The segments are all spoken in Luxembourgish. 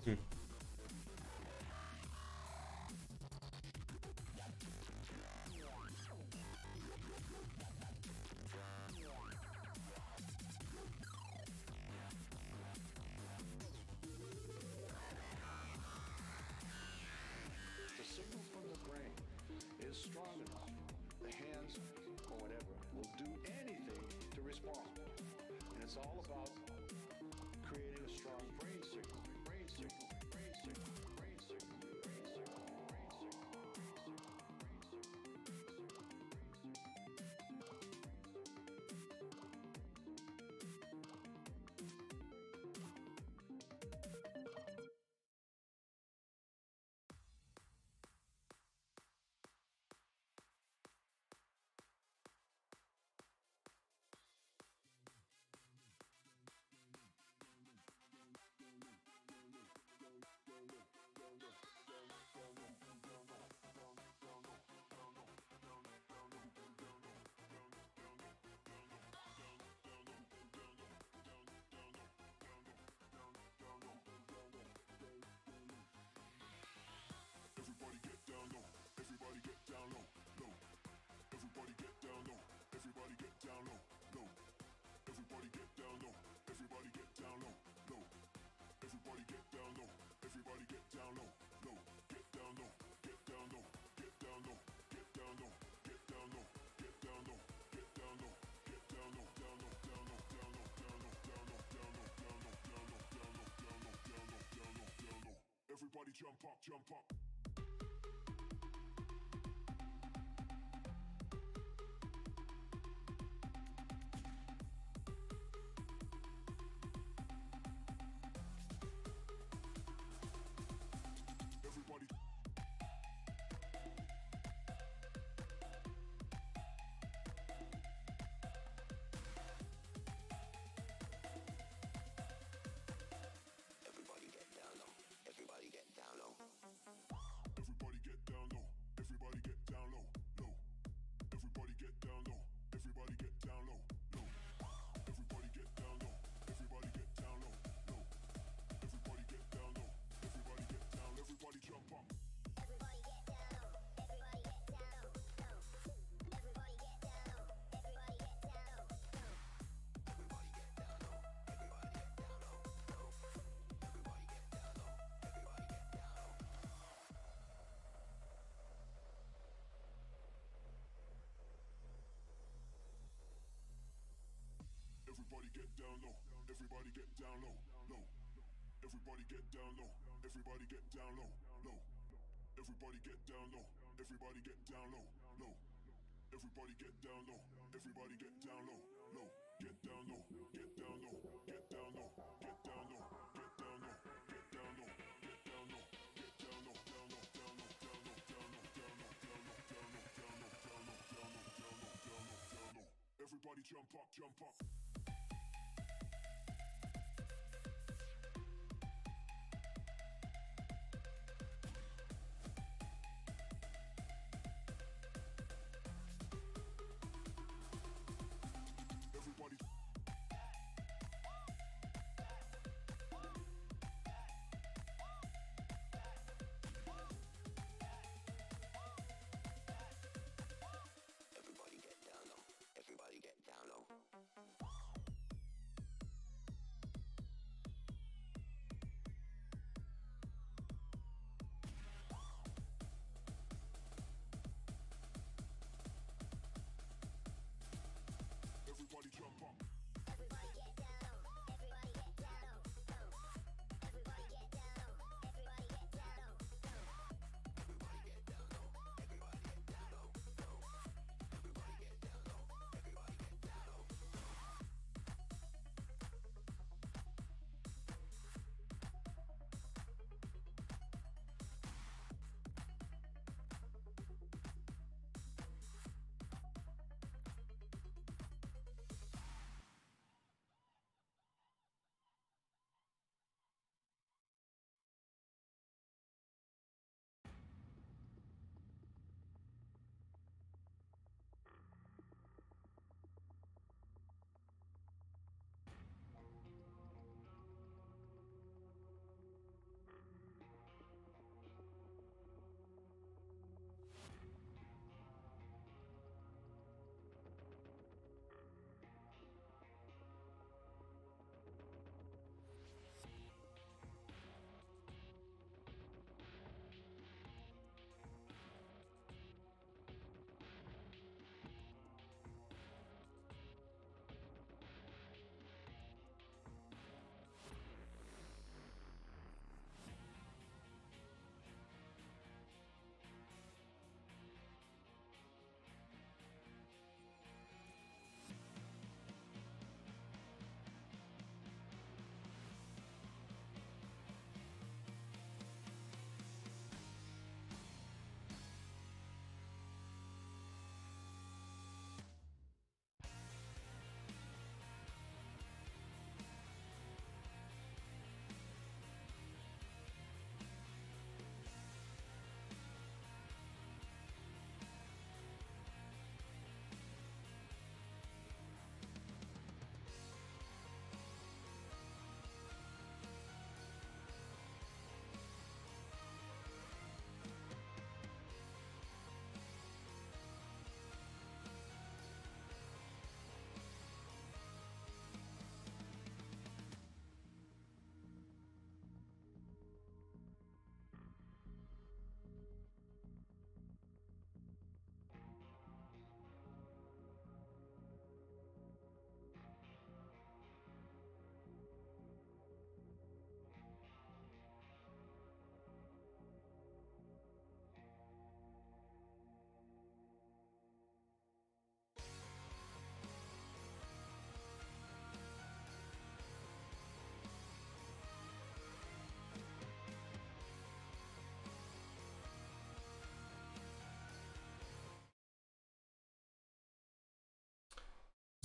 Hm. The signal from the brain is strong enough. The hands or whatever will do anything to respond. And it's all about creating a strong brain signal, brain signal, brain signal, brain signal, brain signal, brain signal, brain signal, brain signal, brain signal, Everybody get down low. Everybody get down low. Low. Everybody get down low. Everybody get down low. Low. Everybody get down low. Everybody get down low. Low. Everybody get down low. Everybody get down low. Low. Get down low. Get down low. Get down low. Get down low. Get down low. Get down low. Get down low. Get down low. Down low. Down low. Down low. Down low. Down low. Down low. Down low. Down low. Down low. Down low. Down low. Down low. Down low. Everybody jump up. Jump up. Everybody. Everybody get down low. Everybody get down low. Everybody get down low. Everybody get down low. Low. Everybody get down low. Everybody get down low. Low. Everybody get down low. Everybody get down low. Low. Everybody get down low. Everybody get down. Everybody jump up. Everybody get down low. Everybody get down low. Everybody get down low. Everybody get down low. Everybody get down low. Everybody get down low. Low. Everybody get down low. Everybody get down low. Everybody get down low. Everybody get down low. Low. Everybody get down low. Everybody get down low. Low. Everybody get down low. Everybody get down low. Low. Everybody get down low. Everybody get down low. Low. Get down low. Get down low. Get down low. Get down low. Get down low. Get down low. Get down low. Get down low. Down low. Down low. Down low. Down low. Down low. Down low. Down low. Down low. Down low. Down low. Down low. Down low. Down low. Everybody jump up. Jump up. Everybody. Everybody get down low. Everybody get down low. Everybody jump up. Everybody get down low. Everybody get down low. Low. Everybody get down low. Everybody get down low. Low. Everybody get down low. Everybody get down low. Low. Everybody get down low. Everybody get down low.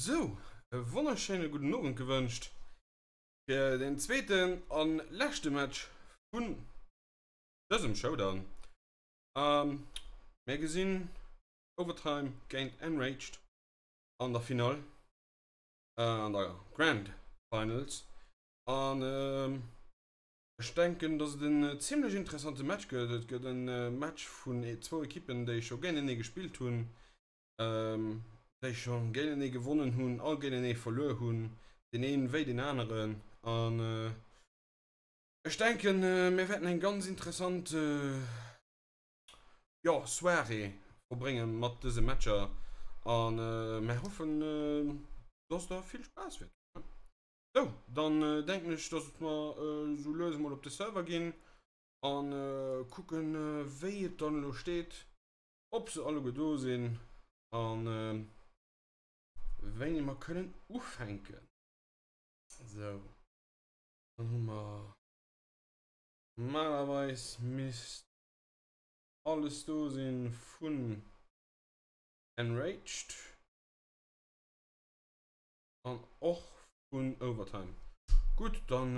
Sou, e wonnerschéine gudden Owend gewënscht fir den zweeten an leschte Match vun dësem Showdown. Mir gesinn Overtime géint Enraged an der Finall, an der Grand Finals. An ech denken, dass et en zimlech interessante Match gëtt. Et gëtt e Match vun zwou Ekippen, déi scho géintenee gespillt hunn. déi scho géintenee gewonnen hunn a géintenee verluer hunn, deen een wéi deen aneren. An ech denken, mir wäerten eng ganz interessant, jo, Soirée verbrénge mat dëse Matcher a mär hoffen, dass der vill Spaass wäert hunn. Sou, dann denken ech, dass mer esou lues emol op de Server ginn a kucken, wéi et dann elo steet. Ob se alleguer do sinn an wéini mer kënnen ufänken. Sou, dann hu mer normalerweis misst alles do sinn vun Enraged an och vun Overtime. Gutt, dann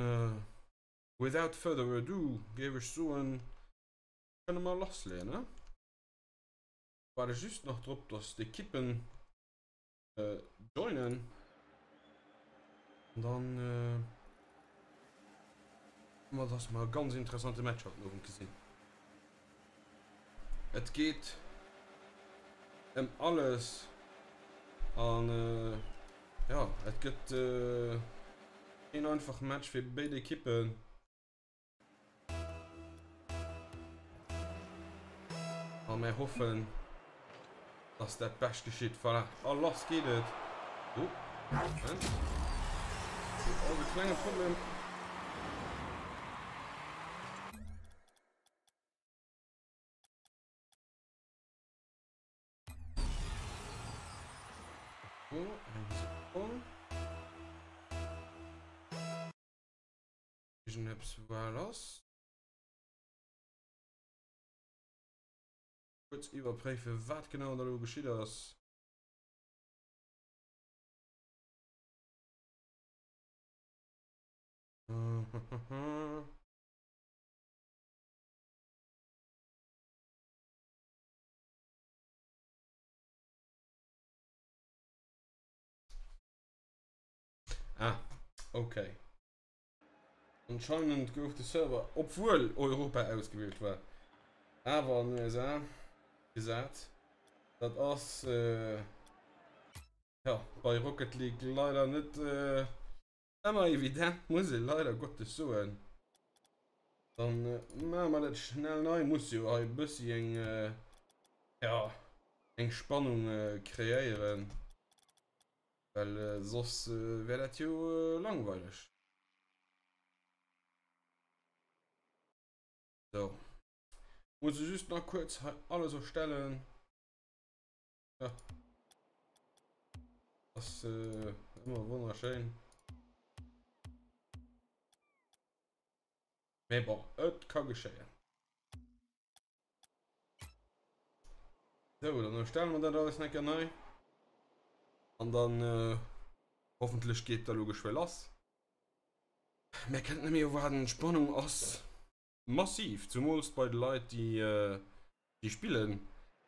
without further ado géif ech soen, Kënne mer lassleeën, ne? Waarde just nach drop, dass d'Ekippen joinen. An dann hoffe mer, dass mer e ganz interessante Match haut den Owend gesinn. Et geet ëm alles an jo, et gëtt keen einfache Match fir béid Ekippen. A mär hoffen, dass dat Bescht geschitt. Voilà, a lass geet et. Oh, Moment. Do ass e klenge Problem. Oh, eng Sekonn. Iergendeppes war lass. Kuerz iwwerpréifen, wat genau da lo geschitt ass. Ah, okay. Anscheinend gouf de Server, obwuel Europa ausgewielt war, awer an USA gesat. Dat ass jo bei Rocket League leider net ëmmer evident, muss ee leider Gottes soen. Dann maache mer dat schnell nei. Muss jo hei e bëssi eng, jo, eng Spannung kreéieren. Well soss wär dat jo langweileg. So. Muss ech just nach kuerz hei alles erstellen. Ja. Ass ëmmer wonnerschéin. Mee bon, et ka geschéien. Sou, dann erstellen mer dat alles eng Kéier nei. An dann äh, hoffentlech geet da lo geschwë lass. Mir kënnen net méi erwaarden, d'Spannung ass massiv, zumools bei de Leit, déi, äh, déi spillen.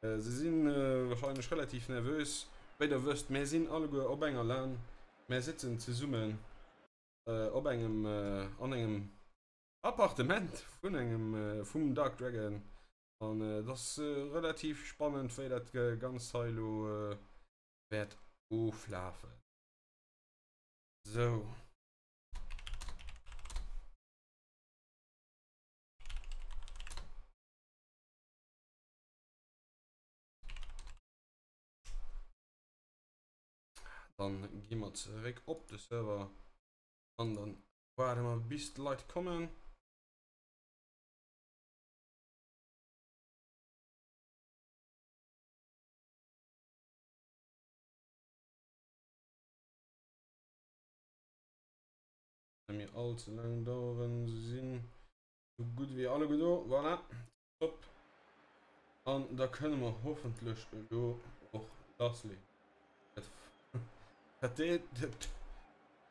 Äh, se sinn äh, wahrscheinlech relativ nervös. Wéi der wësst, mir sinn alleguer op enger LAN, mir sëtzen zesummen äh, op engem, äh, an engem Appartement vun engem vum Dark Dragon an et ass relativ spannend wéi dat ganzt hei elo wäert oflafen. Sou. Dann gi mer zeréck op de Server an dann Waarde mer bis d'Leit kommen. Net méi all ze laang daueren, se sinn sou gutt wéi alleguer do. Voilà, top. An da kënne mer hoffentlech elo och lassleeën. Dat deet, dat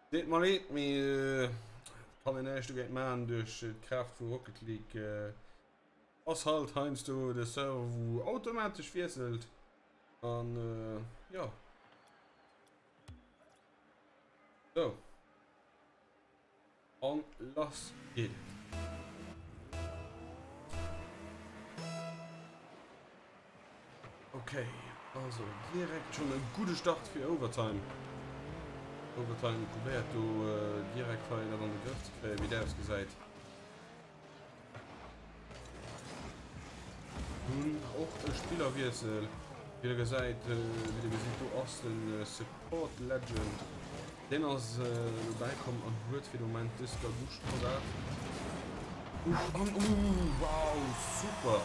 deet mer leed, mee kann een näischt dogéint maachen. Duerch d'Kraaft vu Rocket League ass halt heiansdo de Server wou automatesch wiesselt an jo. Sou. An lass geet et. Okay, also direkt schon e gudde Start fir Overtime. Overtime probéiert do direkt hei dat an de Grëff ze kréien, wéi dat ausgesäit. Hunn och e Spillerwiessel. Wéi der gesäit, wéi der gesitt, do ass de Support Legend. Deen ass elo bäikomm an huet fir de Moment dës Gagouche parat. Uff an uuh wow super!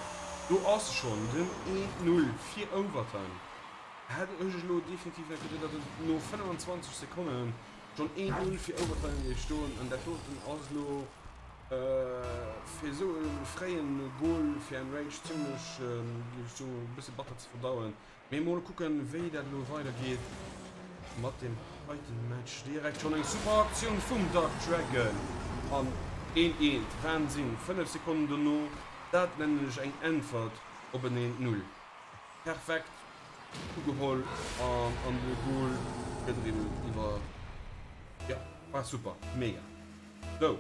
Do ass schonn den 1, 0 fir Overtime. Hätt ech elo definitiv net geduet, datt et no 25 Sekonnen schonn 1, 0 fir Overtime géif stoen an dat doten ass elo fir esou e fréien Goal fir Enraged zimlech, géif ech soen, e bësse batter ze verdauen. Mee mol kucken wéi dat elo weider geet mat deem heiten Match. Direkt schon eng super Aktioun vum Dark Dragon an een eent. Wahnsinn, 5 Sekonnen dono, dat nennen ech eng Äntwert op en eent Null. Perfekt ugeholl an an de Goal gedribbelt iwwer, jo war super, mega. Sou,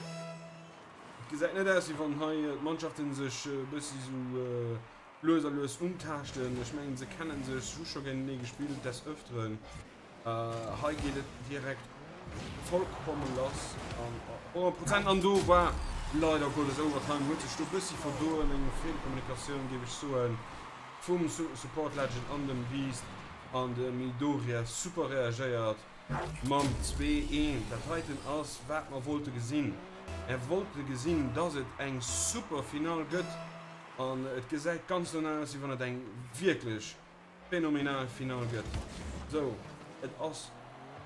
et gesäit net aus wéi wann hei d'Mannschaften sech e bëssi sou Lues a lues untaaschten. Ech mengen se kennen sech, se hu scho géintenee gespillt des Öfteren. Hei geet et direkt vollkomme lass an 100 Prozent an do war leider Gottes Overtime huet sech do bëssi verdoen, eng Feelkommunikatioun géif ech soen vum Support Legend an dem Beast an de Midoriya super reagéiert mam 2, 1. Dat heiten ass wat mer wollte gesinn. Mer wollte gesinn dass et eng super Finall gëtt. An et gesäit ganz dono aus, wéi wann et eng wierklech phänomenal Finall gëtt. Sou, et ass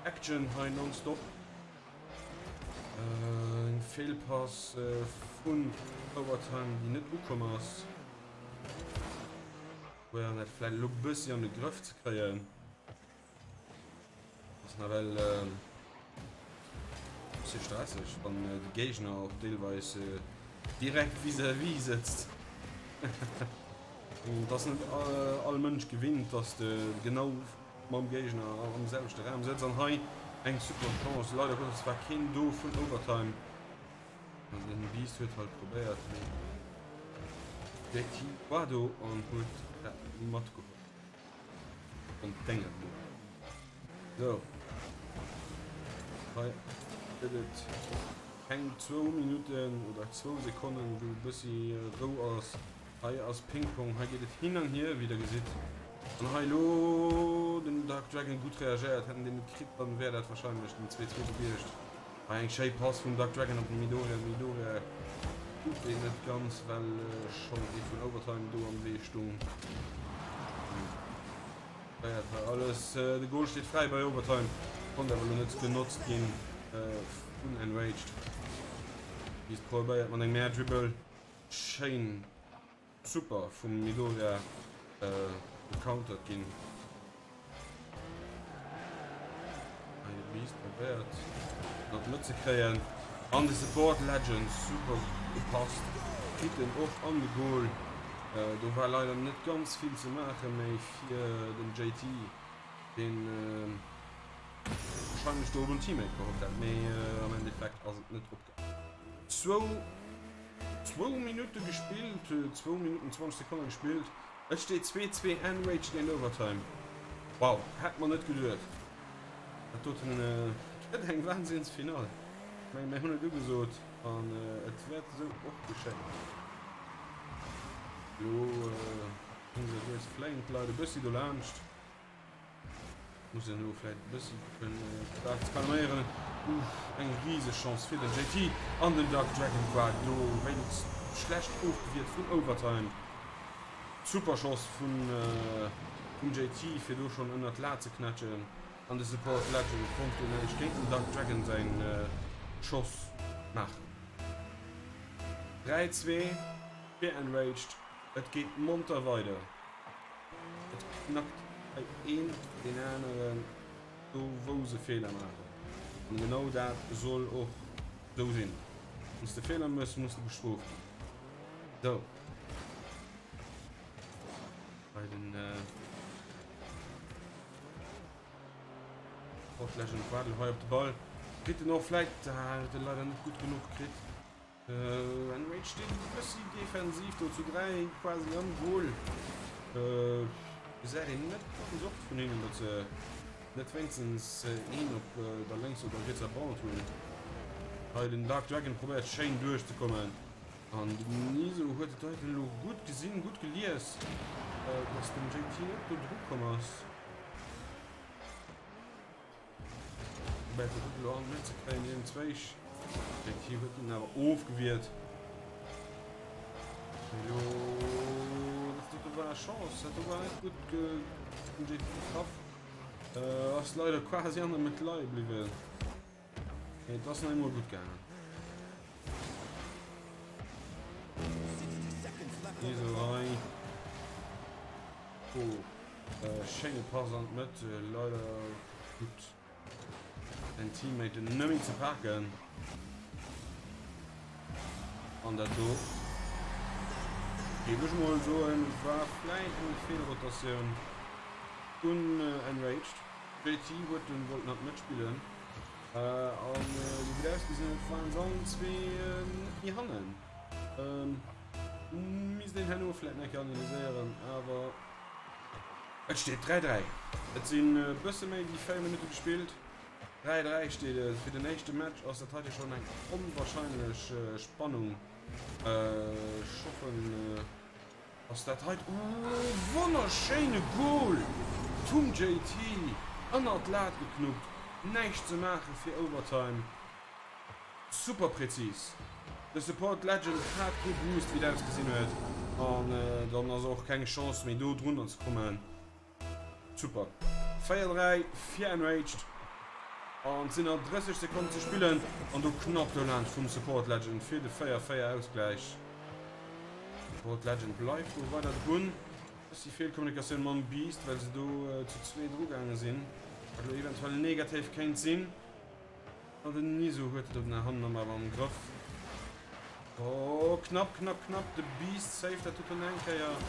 Action hei nonstop. Eng Feelpass vun Overtime, déi net ukomm ass. Probéieren dat vläicht elo bëssi an de Grëff ze kréien. Ass nawell bëssi stresseg, wann de Géigner och deelweis direkt vis-à-vis sëtzt. Et ass net all Mënsch gewinnt, dass de genau mam Géigner am selwechte Raum sëtz. An hei eng super Chance. Leider Gottes war keen do vun Overtime. Den Beast huet halt probéiert, mee de war do an huet dat matgeholl. An denger do. So. Hei gëtt et keng zwou Minutten oder zwou Sekonnen, wou e bëssi Rou ass. Hei ass Ping-Pong, hei geet et hin an hier, wéi der gesitt. An hei elo den Dark Dragon gutt reagéiert. Hätt en deen net kritt, dann wär dat wahrscheinlech den 2-2 gewiescht. Hei eng schéi Pass vum Dark Dragon op den Midoriya. Midoriya krut deen net ganz, well schonn ee vun Overtime do am Wee stung. Feiert hei alles. De Goal steet fräi bei Overtime, konnt awer elo net genotzt ginn vun Enraged. Beast probéiert mat engem Air Dribble. Schéin. Super vum Midoriya gecountert ginn. Hei de Beast probéiert nach net ze kréien an de Support Legend super gepasst, kritt en och an de Goal. Do war leider net ganz vill ze maache méi fir den JT, deen wahrscheinlech do op en Teammate gehofft hat, mee am Endeffekt ass et net opgaangen. Zwou Zwou Minutte gespillt, zwou Minutten 20 Sekonne gespillt. Et steet 2, 2 Enraged géint Overtime. Wow, hätt mer net geduet. Dat doten gëtt eng Wahnsinnsfinall. Ech mengen, mir hunn et ugesot an et wäert esou och geschéien. Elo hunn se lues fléien d'Leit e bëssi dolaanscht. Muss een elo vläit e bëssi kucken d'Saach ze calméieren. Uff, eng riseg Chance fir den JT an den Dark Dragon war do wéinst schlecht ofgewiert vun Overtime. Super Chance vun vum JT fir do schonn ënnert d'Lat ze knätschen an de Support Legend konnt do näischt géint den Dark Dragon säin Schoss maachen. 3, 2 fir Enraged, et geet monter weider. Et knackt hei een deen aneren. Do wou se Feeler maachen. An genau dat soll och sou sinn. Wann s de Feeler méchs, muss de bestrooft ginn. Sou. Bei den Sport Legend waart elo hei op de Ball. Kritt en och vläit, ah, huet e leider net gutt genuch kritt. Enrage steet e bëssi defensiv do zu 3 quasi am Goal. Gesäit een net ganz oft vun hinnen, datt se net wéinstens een op der lénkser oder rietser Bande hunn. Hei den Dark Dragon probéiert schéin duerchzekommen an den Niso huet et heiten elo gutt gesinn, gutt gelies, datt den JT net do dru komm ass. Probéiert de Ruggelo an d'Mëtt ze kréien, iergendzwéich. JT huet en awer ofgewiert. Elo, dat dote war Chance, dat do war net gutt vum JT getraff. Äh, ass leider quasi an der Mëtt leie bliwwen. Mee et ass nach eemol gutt gaangen. Iso hei. Oh, äh, schéine Pass an d'Mëtt, leider gutt den Teammate net méi ze paken. An dat do, géif ech mol soen, war vläit eng Feelrotatioun vun Enraged. JT huet dunn wollt nach matspillen an sou wéi et ausgesinn huet waren se allen zwee net méi hannen. Misst een herno vläit nach eng Kéier analyséieren, awer et steet 3, 3. Et sinn e bësse méi wéi 4 Minutte gespillt. 3, 3 steet et. Fir den éischte Match ass dat heite schonn eng onwahrscheinlech Spannung. Ech hoffen. Ass dat heit? Ooh wonnerschéine Goal vum JT, ënnert d'Lat geknuppt, näischt ze maache fir Overtime, super präzis. De Support Legend hat kee Boost wéi et ausgesinn huet an dann ass och keng Chance méi do drunner ze kommen. Super. 4, 3 fir Enraged. An et sinn nach 30 Sekonnen ze spillen. An do knapp dolaanscht vum Support Legend fir de 4, 4 Ausgläich. Support Legend bleift do weider drun. Bëssi Feelkommunikatioun mam Beast, well se do zu zwee drugaange sinn. Wat elo eventuell negativ kéint sinn. An den Niso huet et op den hannen awer am Grëff. Oh, knapp, knapp, knapp. De Beast saved dat doten eng Kéier.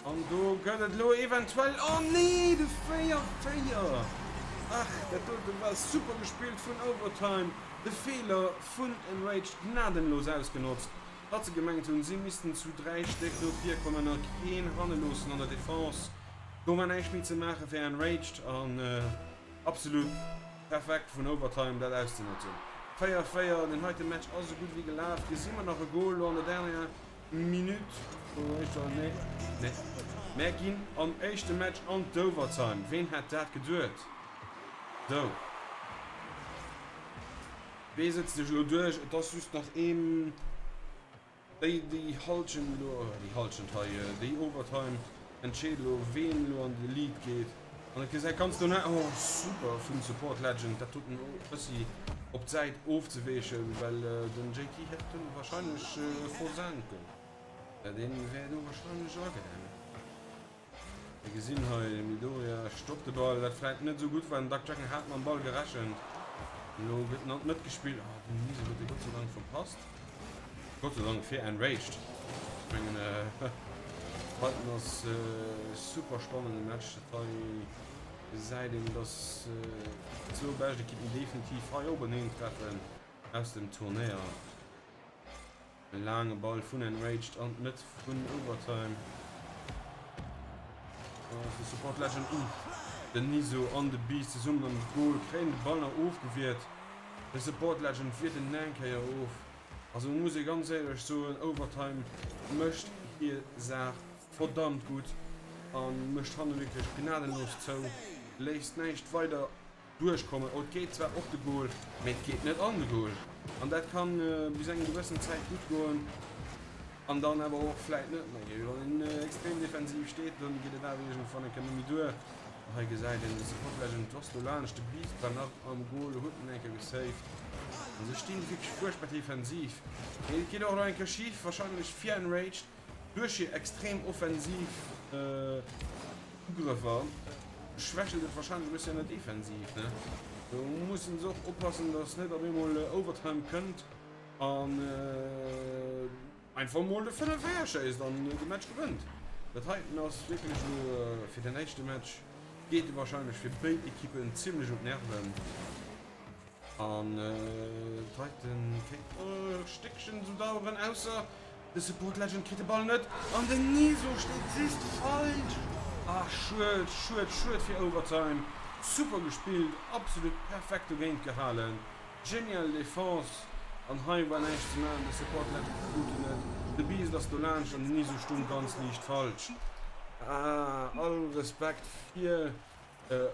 An do gëtt et elo eventuell... Oh nee, de 4-4! Ach, dat dote war super gespillt vun Overtime. De Feeler vun Enraged gnadenlos ausgenotzt. Datt se gemengt hunn, si missten zu 3 Stéck no vir kommen a keen hanne loossen an der Defense. Do war näischt méi ze maache fir Enraged an... Absolut perfekt vun Overtime dat auszenotzen. 4, 4, den heite Match ass esou gutt wéi gelaf. Gesi mer nach e Goal elo an der dernier Minutt oder éischter? Nee, nee. Mär ginn am éischte Match an d'Overtime. Ween hätt dat geduet? Sou. Wee sëtzt sech elo duerch? Et ass just nach een. Déi déi Halschent elo, déi Halschent hei, déi Overtime entscheet elo ween elo an de Lead geet an et gesäit ganz dono oh super vum Support Legend dat doten e bëssi op d'Säit ofzeweechen, well den JT hätt dunn wahrscheinlech versenken, deen wär do wahrscheinlech eragaangen. Mir gesinn hei de Midoriya stoppt de Ball, wat vläit net esou gutt war. Den Duck Dragon hat mam Ball gerechent. Elo gëtt en an d'Mëtt gespillt. Oh, den Niso huet e Gott sei Dank verpasst. Gott sei Dank fir Enraged. Ech mengen, heiten ass e super spannende Match. Dat hei gesäit een, dass déi zwou bescht Ekippen definitiv hei openeen treffen aus dem Turnéier. E laange Ball vun Enraged an d'Mëtt vun Overtime. De Support Legend, uff, den Niso an de Beast zesummen am Goal kréien de Ball nach ofgewiert. De Support Legend wiert en eng Kéier of. Also muss ee ganz éierlech soen, Overtime mécht hir Saach verdammt gutt a mécht hanne wierklech gnadenlos zou, léisst näischt weider Duerchkommen. Oh, et geet zwar op de Goal, mee et geet net an de Goal. An dat kann bis eng gewëssen Zäit gutt goen an dann awer och vläit net méi. Wann een extrem defensiv steet, dann geet et awer iergendwann eng Kéier net méi duer. Hei gesäit een de Support Legend ass do laanscht, de Beast war nach am Goal, huet en eng Kéier gesaved. An se stinn wierklech fuerchtbar defensiv. Mee et geet och elo eng Kéier schif, warscheinlech fir Enraged. Duerch hir extrem offensiv Ugrëffer. Schwächelt et wahrscheinlech e bëssi an der Defensiv, ne? Do mussen se och oppassen, dass net op eemol Overtime kënnt an einfach mol de 5-4 schéisst an de Match gewënnt. Dat heiten ass wierklech elo fir den éischte Match geet e wahrscheinlech fir béid Ekippen zimlech op d'Nerven. An d'heiten kéint och e Stéckchen esou daueren, ausser de Support Legend kritt de Ball net an den Niso steet just falsch. Ah schued, schued, schued fir Overtime. Super gespillt, absolut perfekt dogéint gehalen. Genial Defense an hei war näischt ze maachen, de Support Legend krut en net, de Beast ass dolaanscht an den Niso stung ganz liicht falsch. Ah all Respekt fir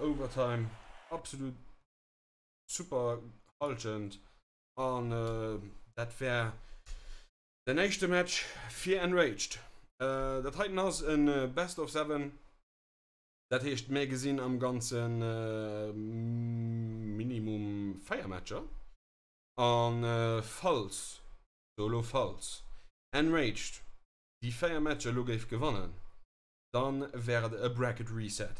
Overtime, absolut. Super Halschent an dat wär den éischte Match fir Enraged. Dat heiten ass e Best of 7, dat heescht mir gesinn am ganze Minimum 4 Matcher an falls, sou elo falls Enraged déi 4 Matcher elo géif gewannen, dann wär et e Bracket Reset.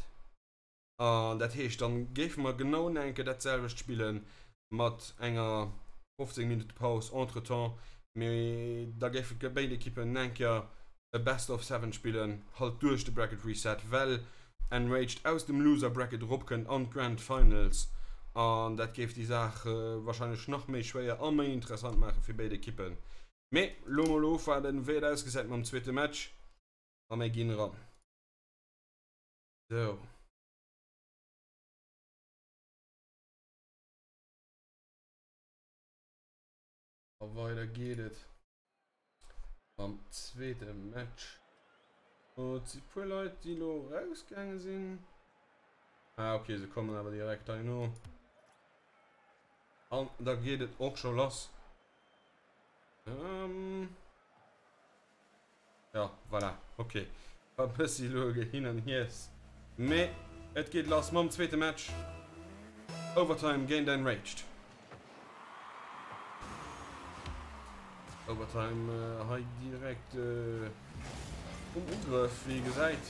An dat heescht, dann géife mer genau nach eng Kéier dat selwecht spille mat enger 15 Minutte Paus entretemps, mee da géife béid Ekippen nach eng Kéier e Best of Seven spillen, halt duerch de Bracket Reset, well Enraged aus dem Loser Bracket eropkënnt an d'Grand Finals. An dat géif déi Saach warscheinlech nach méi schwéier a méi interessant maache fir béid Ekippen. Mee lo mol ofwaarden, wéi et ausgesäit mam zweete Match a mir ginn eran. Sou. A weider geet et mam zweete Match. Et si puer Leit, déi elo erausgaange sinn. Ah ok, se kommen awer direkt heino. An da geet et och scho lass. Ähm. Ja, voilà, ok. War e bëssi elo e Hin an Hiers, mee et geet lass mam zweete Match. Overtime géint Enraged. Overtime hei direkt um Ugrëff, wéi ee gesäit.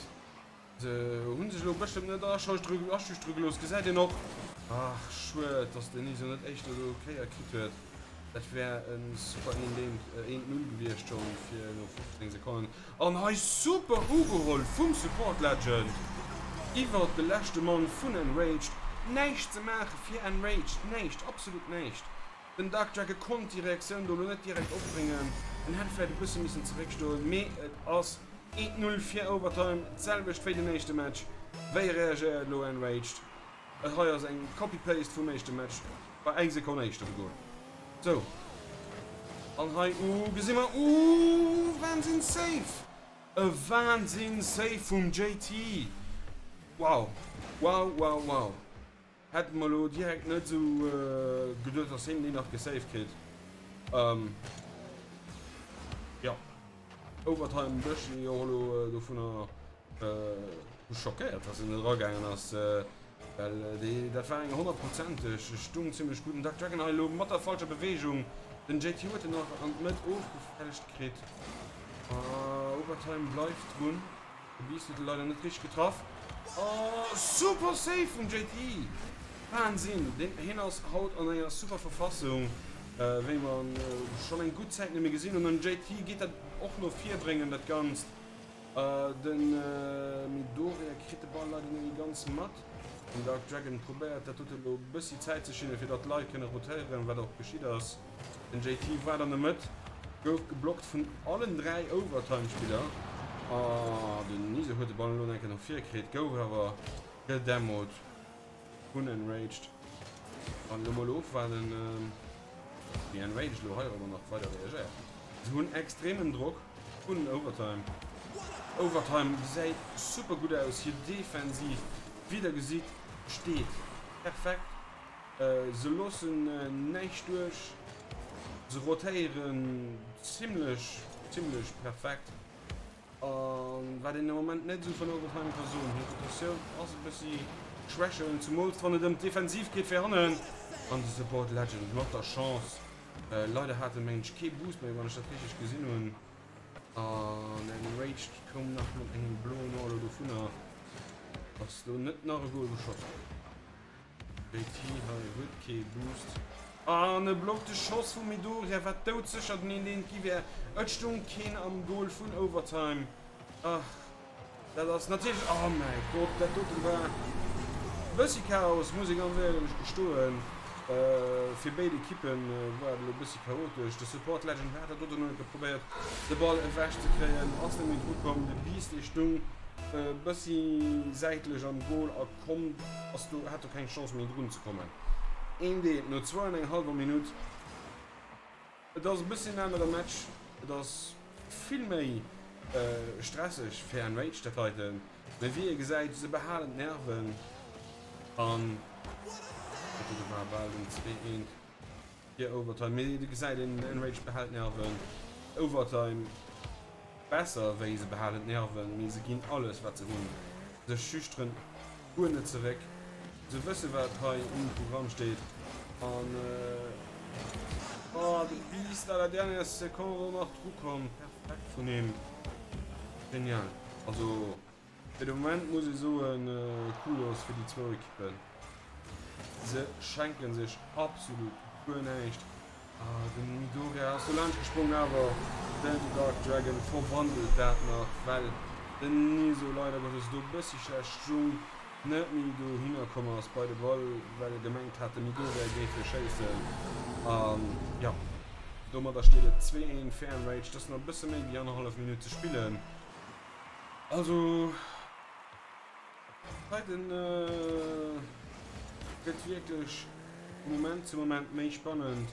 Se hunn sech elo bestëmmt net aschüchtere gelooss, gesäit een och. Ach schued dass den Niso net éischter do Kéier kritt huet, dat wär e super 1 0 gewiescht schonn fir no 15 Sekonnen. An hei super ugeholl vum Support Legend iwwert de leschte Mann vun Enraged. Näischt ze maache fir Enraged, näischt, absolut näischt. Den Dark Dragon konnt déi Reaktioun do lo net direkt opbréngen, en hätt vläit e bësse missen zeréckstoen, mee et ass 1, 0 fir Overtime, d'selwecht wéi den éischte Match. Wéi reagéiert elo Enraged? Et hei ass eng Copy-Paste vum éischte Match, war eng Sekonn éischter de Goal. Sou, an hei, uh, gesi mer, uh, Wahnsinn Save! E Wahnsinn Save vum JT! Wow, wow, wow, wow! Hätt mer lo direkt net sou geduet dass heen déi nach gesaved kritt. Jo Overtime bëssi jo lo dovunner schockéiert dass en net eragaangen ass, well déi dat war eng honnertprozenteg. Stung zimlech gutt. Den Dark Dragon hei lo mat der falscher Bewegung. Den JT huet en nach an d'Mëtt ofgefälscht kritt. Overtime bleift drun. De Beast huet e leider net richteg getraff. Oh, super Save vum JT! Wahnsinn! Den hien ass haut an enger super Verfassung, wéi mer en schonn eng gutt Zäit net méi gesinn hunn. An den JT geet dat och no vir bréngen, dat Ganzt. Den Midoriya kritt de Ball leider net méi ganz mat. Den Dark Dragon probéiert dat dote elo e bëssi Zäit ze schinnen, fir datt d'Leit kënne rotéieren, wat och geschitt ass. Den JT war an der Mëtt, gouf geblockt vun allen 3 Overtime-Spiller. Ah, den Niso huet de Ball elo enke no vir kritt, gouf awer gedemot vun Enraged. An elo mol ofwaarden, wéi Enraged elo heirobber nach weider reagéiert. Se hunn extremen Drock vun Overtime. Overtime gesäit super gutt aus, hir Defensiv, wéi der gesitt, steet perfekt. Se loossen näischt duerch, se rotéieren zimlech, zimlech perfekt. A wat een am Moment net esou vun Overtime ka soen, hir Rotatioun ass e bëssi schwächelnd, zumools wann et ëm d'Defensiv geet fir hannen. An de Support Legend mat der Chance. Leider hat e mengen ech kee Boost méi, wann ech dat richteg gesinn hunn. An Enraged koum nach mat engem bloen Orlo dovunner. Dass do net nach e Goal geschoss gëtt. JT hei huet kee Boost. An e blockt de Schoss vum Midoriya, wat doudsécher den 1-1 gi wär. Et stung keen am Goal vun Overtime. Ach, dat ass natierlech, oh mäi Gott, dat doten war e bëssi Chaos, muss ee ganz éierlech gestoen. Fir béid Ekippen war et elo e bëssi chaotesch. De Support Legend hat dat doten elo probéiert, de Ball ewech ze kréien, ass net méi dru komm. De Beast, dee stung e bëssi säitlech am Goal a konnt, ass do, hat do keng Chance méi drun ze kommen. Een Deel no zwou an eng hallwer Minutt. Et ass e bëssi en anere Match, et ass vill méi stresseg fir Enraged dat heiten, mee wéi ee gesäit, se behalen d'Nerven an dat dote war bal den 2, 1 fir Overtime, mee et gesäit een, Enraged behält d'Nerven, Overtime besser wéi se behalen d'Nerven, mee se ginn alles wat se hunn, se schüchteren guer net zeréck. Se wësse wat hei um Programm steet an oh de Beast à la dernière seconde och nach dru komm. Perfekt vun him. Genial. Also fir de Moment muss ee soen, Kudos fir déi zwou Ekippen. Se schenke sech absolut guer näischt. Ah, den Midoriya ass do laanscht gesprongen, awer den Dark Dragon verwandelt dat nach, well den Niso leider Gottes do bëssi schlecht stung, net méi dohinner komm ass bei de Ball, well e gemengt hat, de Midoriya géif e schéissen. An jo, domadder steet et 2, 1 fir Enraged. Et ass nach e bësse méi wéi annerhallef Minutt ze spillen, also. Heiten gëtt wierklech vu Moment zu Moment méi spannend.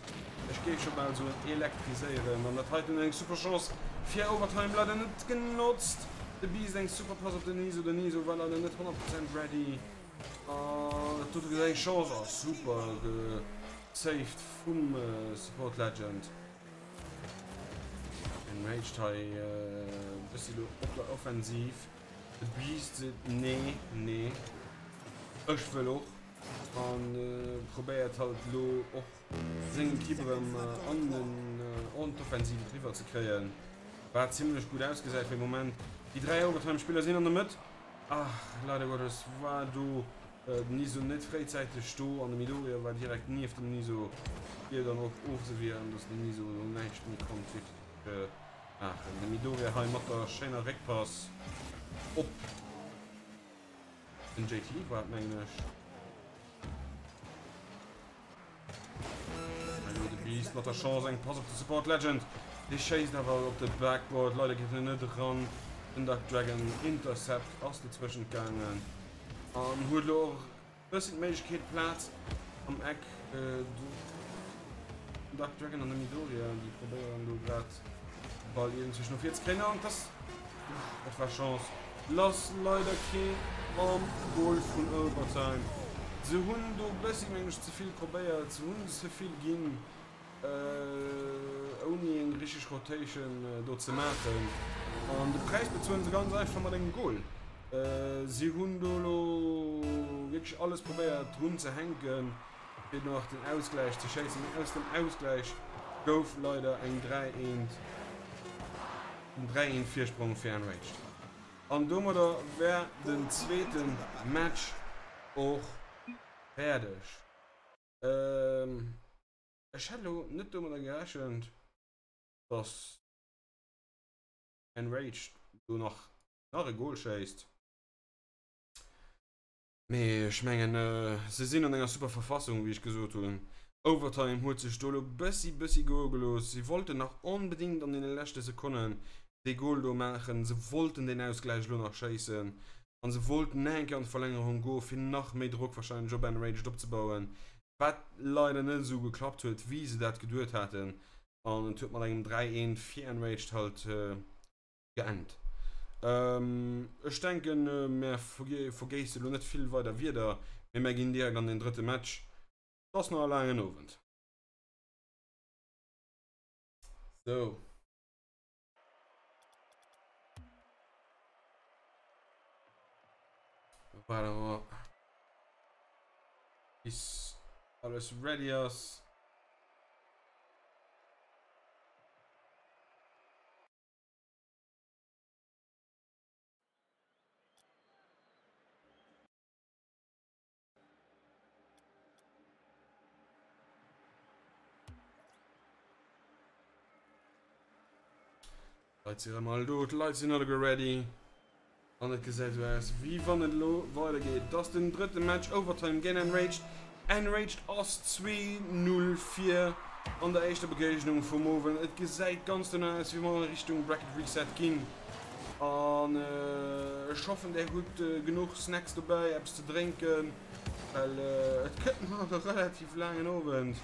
Ech géif scho bal soen elektriséierend. An dat heiten eng super Chance fir Overtime, leider net genotzt. De Beast eng super Pass op den Niso, den Niso war leider net 100 Prozent ready. An dat dote gëtt eng Chance a super gesaved vum Support Legend. Enraged hei e bëssi lo op der Offensiv. De Beast seet nee, nee, ech wëll och an probéiert halt elo och seng Equipe erëm an den an d'Offensive eriwwer ze kréien, wat zimlech gutt ausgesäit fir de Moment. Déi 3 Overtime-Spiller sinn an der Mëtt. Ach, leider Gottes war do den Niso net fréizäiteg do an de Midoriya war direkt nieft dem Niso, fir dann och ofzewieren, dass den Niso do näischt méi konnt wierklech Maachen. De Midoriya hei mat der schéiner Réckpass op den JT war et mengen ech. Elo de Beast mat der Chance, eng Pass op de Support Legend. Dee schéisst awer op de Backboard, leider geet en net eran. Den Dark Dragon Intercept ass dozwëschent gaangen an huet elo och Bëssi d'Méiglechkeet Plaz am Eck do. Dark Dragon an de Midoriya déi probéieren do grad de Ball iergendwéi no vir ze kréien an dass dat war Chance lass leider keen am Goal vun Overtime. Se hunn do bëssi meng ech ze vill probéiert, se hunn ze vill ginn. Ouni eng richteg Rotation do ze maachen. An de Präis bezuelen se ganz einfach mat engem Goal. Si hunn do elo wierklech alles probéiert drun ze hänken, fir nach den Ausgläich ze schéissen. Mee aus dem Ausgläich gouf leider eng 3 eent, en 3 eent Virsprong fir Enraged. An domadder war den zweete Match och fäerdeg. Ech hätt elo net domadder gerechent, dass Enraged do nach nach e Goal schéisst. Mee ech mengen, se sinn an enger super Verfassung, wéi ech gesot hunn. Overtime huet sech do elo bëssi bëssi goe gelooss. Si wollten nach onbedéngt an deene leschte Sekonnen dee Goal do maachen. Se wollten deen Ausgläich elo nach schéissen a se wollten nach eng Kéier an d'Verlängerung goen, fir nach méi Drock wahrscheinlech op Enraged opzebauen. Wat leider net esou geklappt huet wéi se dat geduet haten an et huet mat engem 3, 1 fir Enraged halt geend. Ech denken mär vergéisse lo net vill weider Wierder, mee mär ginn direkt an den drëtte Match. Et ass nach e laangen Owend. Sou. Waarde mer bis alles ready ass. D'Leit si rëm all do, d'Leit sinn alleguer ready an et gesäit esou aus, wéi wann et elo weidergeet. Et ass den drëtte Match, Overtime géint Enraged. Enraged ass 2, 0 vir an der éischter Begéignung vum Owend. Et gesäit ganz dono aus, wéi mer a Richtung Bracket Reset ginn an ech hoffen, där hutt genuch Snacks dobäi, eppes ze drénken, well et gëtt nach e relativ laangen Owend.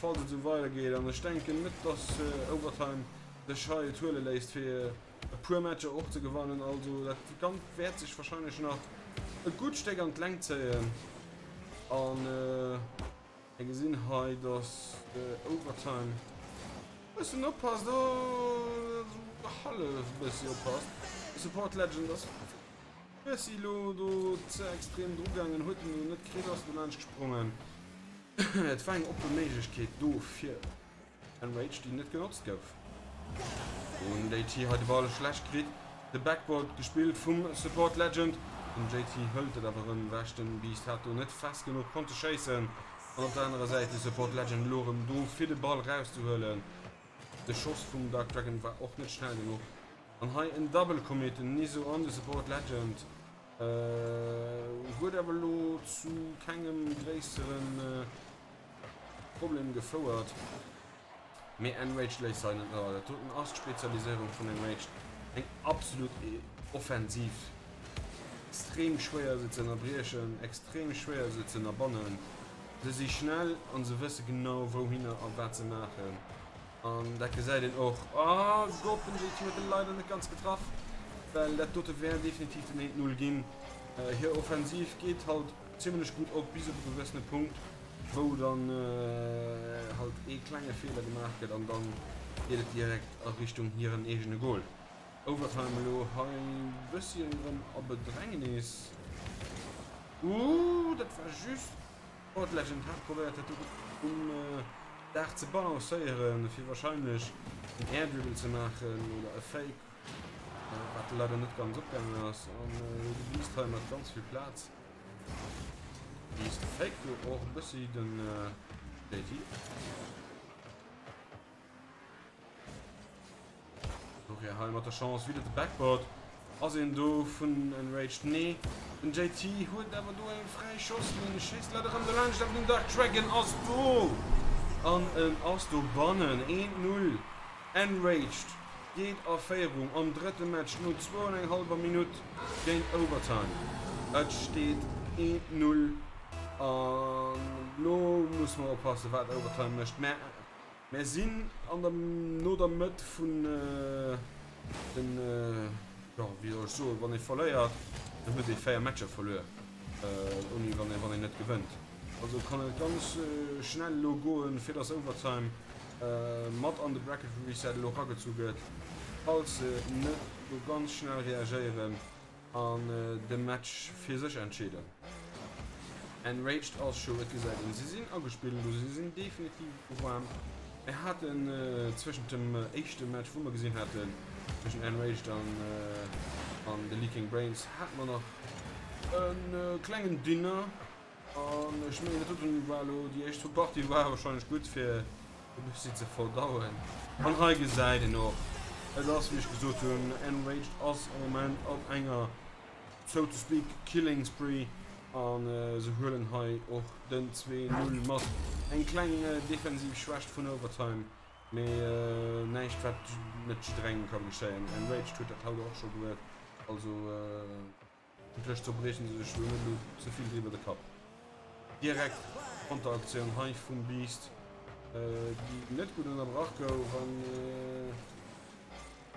Falls et esou weider geet, an ech denken net dass Overtime sech hei et huele léisst fir e puer Matcher och ze gewannen, also dat Ganzt wäert sech wahrscheinlech nach e gutt Stéck an d'Längt zéien an mir gesinn hei dass Overtime e bëssen oppasst, oh esou hallef e bëssi oppasst. De Support Legend ass e bëssi elo do ze extrem dru gaangen, huet en elo net kritt, ass dolaanscht gesprongen. Et war eng oppe Méiglechkeet do fir Enraged, déi net genotzt gouf. Un JT hei de Ball schlecht kritt, de Backboard gespillt vum Support Legend. Den JT hëlt et awer erëm ewech, den Beast hat do net fest genuch konnte schéissen. An op der anerer Säit de Support Legend elo erëm do fir de Ball rauszehuelen. De Schoss vum Dark Dragon war och net schnell genuch. An hei en Double Commit, den Niso an de Support Legend. Huet awer elo zu kengem gréissere Problem gefouert. Mee Enraged léisst hei net no. Dat doten ass d'Spezialiséierung vun Enraged. Eng absolut Offensiv. Extrem schwéier se ze ënnerbriechen, extrem schwéier se ze ënnerbannen. Se si schnell an se wësse genau wouhinner a wat se maachen. An dat gesäit een och. Oh Gott, den JT huet e leider net ganz getraff, well dat dote wär definitiv den 1, 0 ginn. Hir Offensiv geet halt zimlech gutt op bis op e gewëssene Punkt, wou dann halt ee klenge Feeler gemaach gëtt an dann geet et direkt a Richtung hiren eegene Goal. Overtime elo hei bëssi erëm a Bedrängnis. Ooh, dat war just. Sport Legend hat probéiert dat do gutt um Daach ze balancéieren, fir wahrscheinlech en Air Dribble ze maachen oder e Fake, wat leider net ganz opgaangen ass. An de Beast hei mat ganz vill Plaz. Beast fake do och e bëssi den JT. Ok, hei mat der Chance wieder de Backboard. Ass een do vun Enraged? Nee. Den JT huet awer do eng fräi Schoss, mee en schéisst leider erëm dolaanscht, awer den Dark Dragon ass do! An en ass dobannen. 1, 0. Enraged geet a Féierung am drëtte Match no zwou an eng hallwer Minutt géint Overtime. Et steet 1, 0 an elo musse mer oppassen, wat Overtime mécht. Mä Mär sinn an der no der Mëtt vun den, jo wéi soll ech soen, wann ee verléiert, dann huet ee 4 Matcher verluer, ouni wann ee wann een net gewënnt. Also kann et ganz schnell elo goen, fir dass Overtime mat an de Bracket Reset elo eragezu gëtt, falls se net do ganz schnell reagéieren. An de Match fir sech entscheeden. Enraged ass scho, et gesäit een, si sinn agespillt elo, si sinn definitiv waarm. Mir haten zwëschent dem éischte Match, wou mer gesinn haten zwëschen Enraged an an de Leaking Brains, hate mer nach e klengen Dinner. An ech mengen dat doten war elo, déi éischt zwou Partie war wahrscheinlech gutt fir e bëssi ze verdauen. An hei gesäit een och, et ass wéi ech gesot hunn, Enraged ass am Moment op enger so to speak Killing Spree an se huelen hei och den 2, 0 mat. Eng kleng defensiv Schwächt vun Overtime, mee näischt wat net jidderengem ka geschéien. Enraged huet dat haut och scho gehuet, also. Vläicht zerbriechen se sech lo net elo ze vill driwwer de Kapp. Direkt Konteraktioun hei vum Beast, déi net gutt ënnerbrach gouf an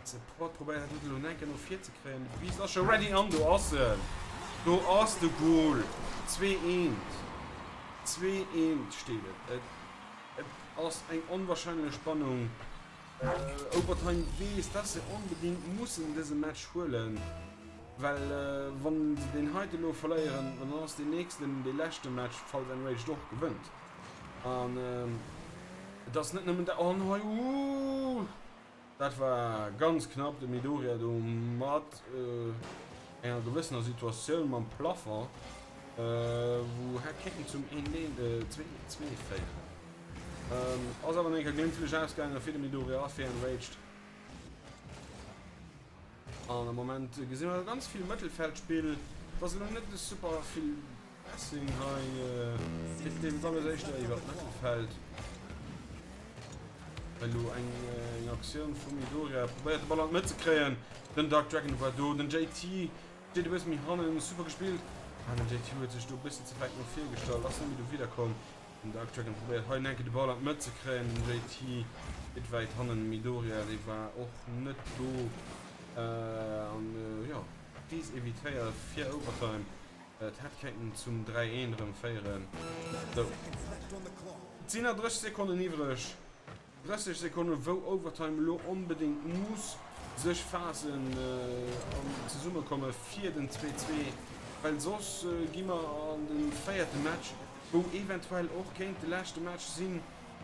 Support probéiert hat elo enke no vir ze kréien. De Beast ass scho ready an do ass en! Do ass de Goal! 2, 1. 2, 1 steet et. Et ass eng onwahrscheinlech Spannung. Overtime weess, dass se onbedingt mussen dëse Match huelen, well wann se deen heite elo verléieren, dann ass deen nächsten dee leschte Match, falls Enraged och gewënnt. An et ass net nëmmen dat. Oh hei, ooh, dat war ganz knapp, de Midoriya do mat enger gewëssener Situatioun mam Plafond, wou hätt kéinten zum 1, 2, 2 féieren. Ass awer eng Kéier glimpflech ausgaangen fir de Midoriya a fir Enraged. An am Moment gesi mer ganz vill Mëttelfeldspill. Et ass elo net super vill Pressing hei. Et leeft alles éischter iwwer d'Mëttelfeld. Elo eng Aktioun vum Midoriya. Probéiert de Ball an d'Mëtt ze kréien. Den Dark Dragon war do. Den JT steet e bësse méi hannen. Super gespillt. Ah, den JT huet sech do e bëssen ze wäit no vir gestallt. Ass net méi do widderkomm. Den Dark Dragon probéiert hei enke de Ball an d'Mëtt ze kréien. Den JT steet wäit hannen. Midoriya, dee war och net do. An jo, Kris evitéiert fir Overtime. Et hätt kéinten zum 3, 1 erëm féieren. Sou. Et sinn nach 30 Sekonnen iwwreg. 30 Sekonnen, wou Overtime elo onbedéngt muss sech faassen an zesummekomme fir den 2, 2, well soss gi mer an de véierte Match, wou eventuell och kéint de leschte Match si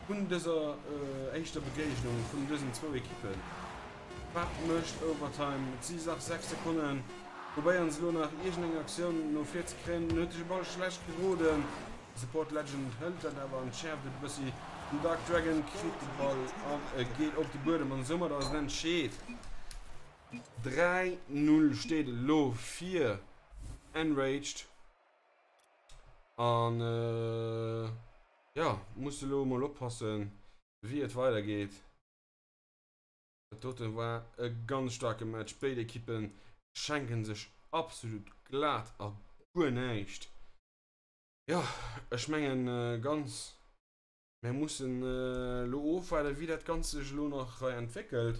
vun dëser éischter Begéignung vun dësen zwou Ekippen. Wat mécht Overtime? Et si nach 6 Sekonnen. Probéieren se elo nach iergendeng Aktioun no vir ze kréien. Den huet sech e Ball schlecht geroden. De Support Legend hëlt dat awer an schäerft et e bëssi. Den Dark Dragon kritt de Ball an e geet op de Buedem an soumat ass et entscheet. 3, 0 steet et elo fir Enraged an jo, muss elo emol oppassen wéi et weidergeet. Dat doten war e ganz staarke Match. Béid Ekippen schenken sech absolut glat a guer näischt. Jo, ech mengen ganz, mir mussen elo ofwaarden, wéi dat Ganzt sech elo nach hei entwéckelt.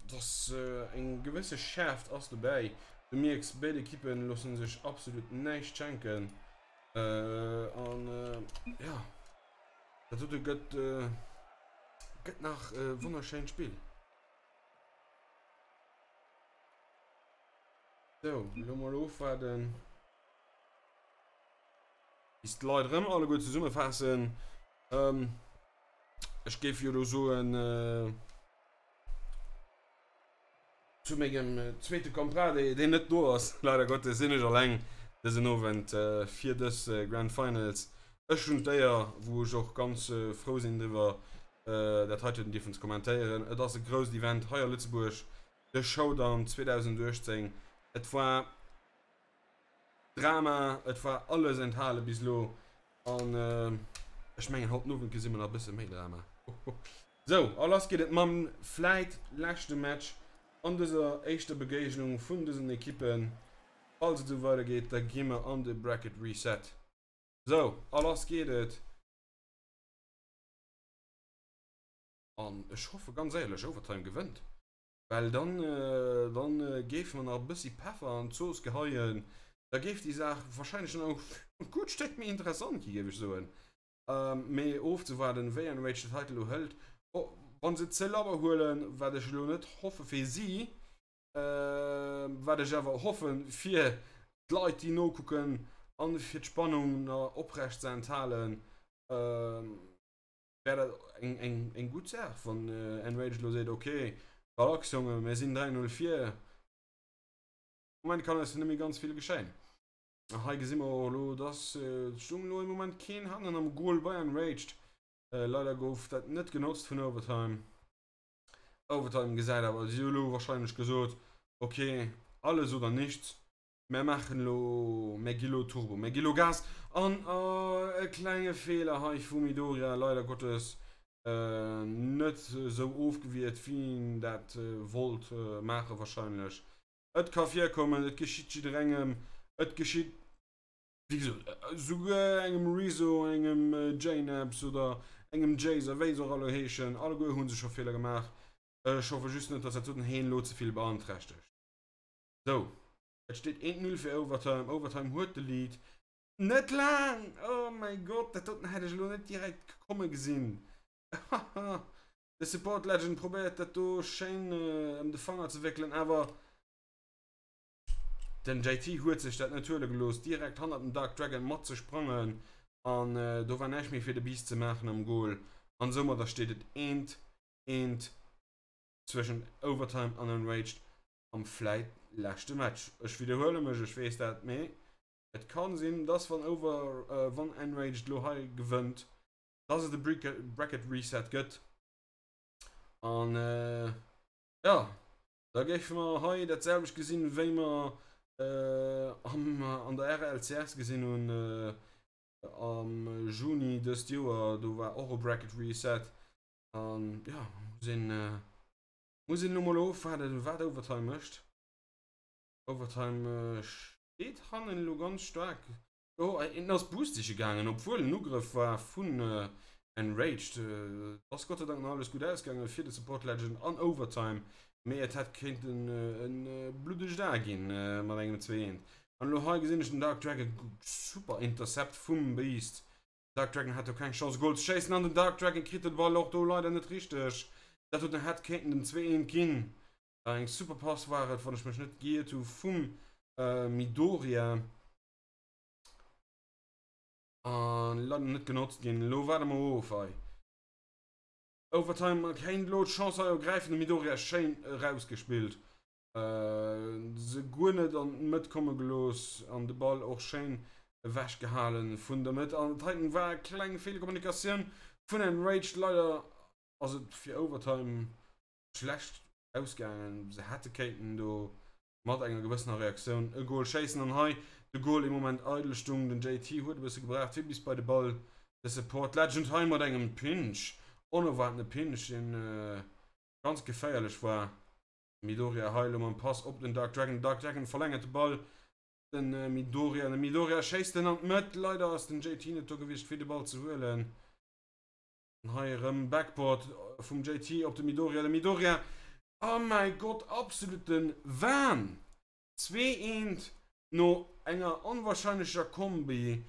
Dass eng gewësse Schäerft ass dobäi. Du mierks, béid Ekippen loosse sech absolut näischt schenken. An jo, dat dote gëtt. Gëtt nach e wonnerschéint Spill. Sou, elo mol ofwaarden, bis d'Leit erëm alleguer zesummefaassen. Ech géif jo elo soen, zu mengem zweete Comprade, deen net do ass, leider Gottes sinn ech alleng dësen Owend fir dës Grand Finals. Ech hunn d'Éier, wou ech och ganz frou sinn driwwer, dat heiten dierfen ze kommentéieren. Et ass e grousst Event hei a Lëtzebuerg, de Showdown 2018. Et war Drama, et war alles enthale bis elo an ech mengen haut den Owend gesi mer nach e bësse méi Drama. Sou, a lass geet et mam vläit leschte Match an dëser éischter Begéignung vun dësen Ekippen. Falls et esou weidergeet, da gi mer an de Bracket Reset. Sou, a lass geet et. An ech hoffe ganz éierlech, Overtime gewënnt, well dann, dann géife mer nach e bëssi Peffer an d'Zooss geheien. Da géif déi Saach warscheinlech nach e gutt Stéck méi interessant gi, géif ech soen. Mee ofzewaarden, wéi Enraged dat heite elo hëlt. Wa se et ze labber huelen, wat ech elo net hoffe fir si, wat ech awer hoffen fir d'Leit déi nokucken an fir d'Spannung na oprecht ze enthalen, wär dat eng eng eng gutt Saach wann Enraged elo seet, ok relax Jongen, mir sinn 3, 0 vir, am Moment kann eis net méi ganz vill geschéien. A hei gesi mer och elo, dass et stung elo ee Moment keen hannen am Goal bei Enraged, leider gouf dat net genotzt vun Overtime. Overtime gesäit awer, si hu elo wahrscheinlech gesot, ok, alles oder nichts, mär maachen elo, mär gi lo Turbo, mär gi lo Gas an e klenge Feeler hei vu Midoriya, leider Gottes net esou ofgewiert wéi en dat wollt maache wahrscheinlech. Et ka virkommen, et geschitt jidderengem, et geschitt Wéi gesot, esouguer engem Rezo, engem Jnaps oder engem Jace a wéi se och alleguer heeschen, alleguer hu se scho Feeler gemaach. Ech hoffe just net, dass dat doten heen elo ze vill beanträchtegt. Sou, et steet 1, 0 fir Overtime. Overtime huet de Lead. Net laang! Oh mäi Gott, dat doten hätt ech elo net direkt komme gesinn. Haha, de Support Legend probéiert dat do schéin ëm de Fanger ze wéckelen, awer Den JT huet sech dat net huele gelooss, direkt hannert dem Dark Dragon mat ze sprangen an do war näischt méi fir de Beast ze maachen am Goal an soumadder steet et eent, eent zwëschent Overtime an Enraged am vläit leschte Match. Ech widderhuele mech, ech weess dat, mee et kann sinn, dass wann Over, wann Enraged lo hei gewënnt, dass et e Bracket Reset gëtt an jo. Da géife mer hei dat selwecht gesinn, wéi mer an der RLCS gesinn hunn am Juni dëst Joer. Do war och e Bracket Reset. An jo, muss een, muss een elo mol ofwaarden, wat Overtime mécht. Overtime steet hannen elo ganz staark. Oh, en ass Boost siche gaangen, obwuel en Ugrëff war vun Enraged. Et ass Gott sei Dank nach alles gutt ausgaangen fir de Support Legend an Overtime, mee et hätt kéinten e bluddegt A ginn mat engem 2 eent. An elo hei gesinn ech den Dark Dragon, super Intercept vum Beast. Dark Dragon hat do keng Chance e Goal ze schéissen an den Dark Dragon kritt den Ball och do leider net richteg. Dat huet hätt kéinten den 2 eent ginn. Eng super Pass war et, wann ech mech net giert hu vum Midoriya. An leider net genotzt ginn. Elo waarde mer of hei. Overtime kéint elo d'Chance hei ergräifen. De Midoriya schéin erausgespillt. Se guer net an d'Mëtt komme gelooss an de Ball och schéin ewech gehalen vun der Mëtt. An heiten war kleng Feelkommunikatioun vun Enraged. Leider ass et fir Overtime schlecht ausgaangen. Se hätte kéinten do mat enger gewëssener Reaktioun e Gol schéissen an hei de Gol ee Moment eidel stung. Den JT huet e bësse gebraucht fir bis bei de Ball. De Support Legend hei mat engem Pinch, onerwaartene Pinch, deen ganz geféierlech war. Midoriya hei elo mam Pass op den Dark Dragon. Dark Dragon verlängert de Ball. Den Midoriya, de Midoriya schéisst en an d'Mëtt. Leider ass den JT net do gewiescht fir de Ball ze huelen. An hei erëm Backboard vum JT op de Midoriya. De Midoriya, oh mäi Gott, absoluten Wahn! 2 eent no enger onwahrscheinlecher Kombi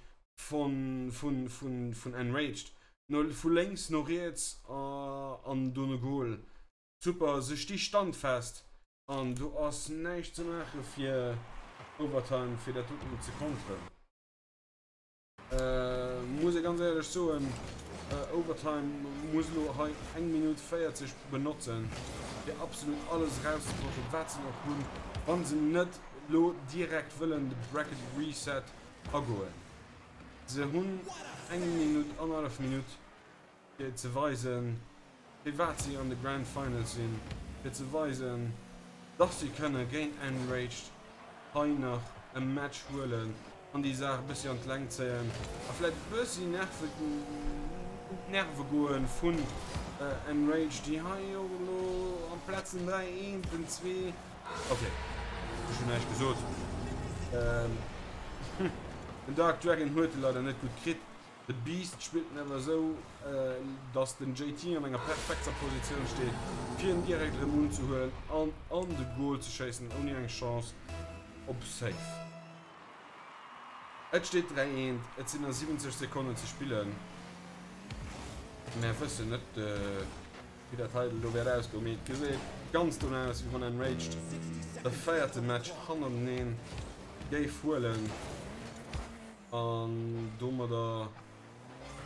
vun vun vun vun Enraged. No vu lénks no riets an dono Goal. Super, se sti standfest an do ass näischt ze maache fir Overtime fir dat doten ze konteren. Muss ee ganz éierlech soen, Overtime muss elo hei eng Minutt 40 benotzen, fir absolut alles erauszepuschen, wat se nach hunn, wa se net elo direkt wëllen de Bracket Reset agoen. Se hunn eng Minutt, annerhallef Minutt, fir ze weisen, firwat si an de Grand Finals sinn, fir ze weisen, dass si kënne géint Enraged hei nach e Match huelen an déi Saach e bëssi an d'Längt zéien a vläicht e bëssi Nerve, un d'Nerve goe vun Enraged, déi hei jo elo amplaz den 3, 1, den 2, ok, ech hunn näischt gesot, den Dark Dragon huet e leider net gutt kritt. De Beast spillt en awer esou, dass den JT an enger perfekter Positioun steet, fir en direkt erëm unzehuelen an an de Goal ze schéissen, ouni eng Chance op Save. Et steet 3, 1, et sinn nach 70 Sekonnen ze spillen. Mär wëssen net, wéi dat hei elo wäert ausgoen, mee et geséit ganz dono aus, wéi wann Enraged de véierte Match hannerteneen géif huelen. An domadder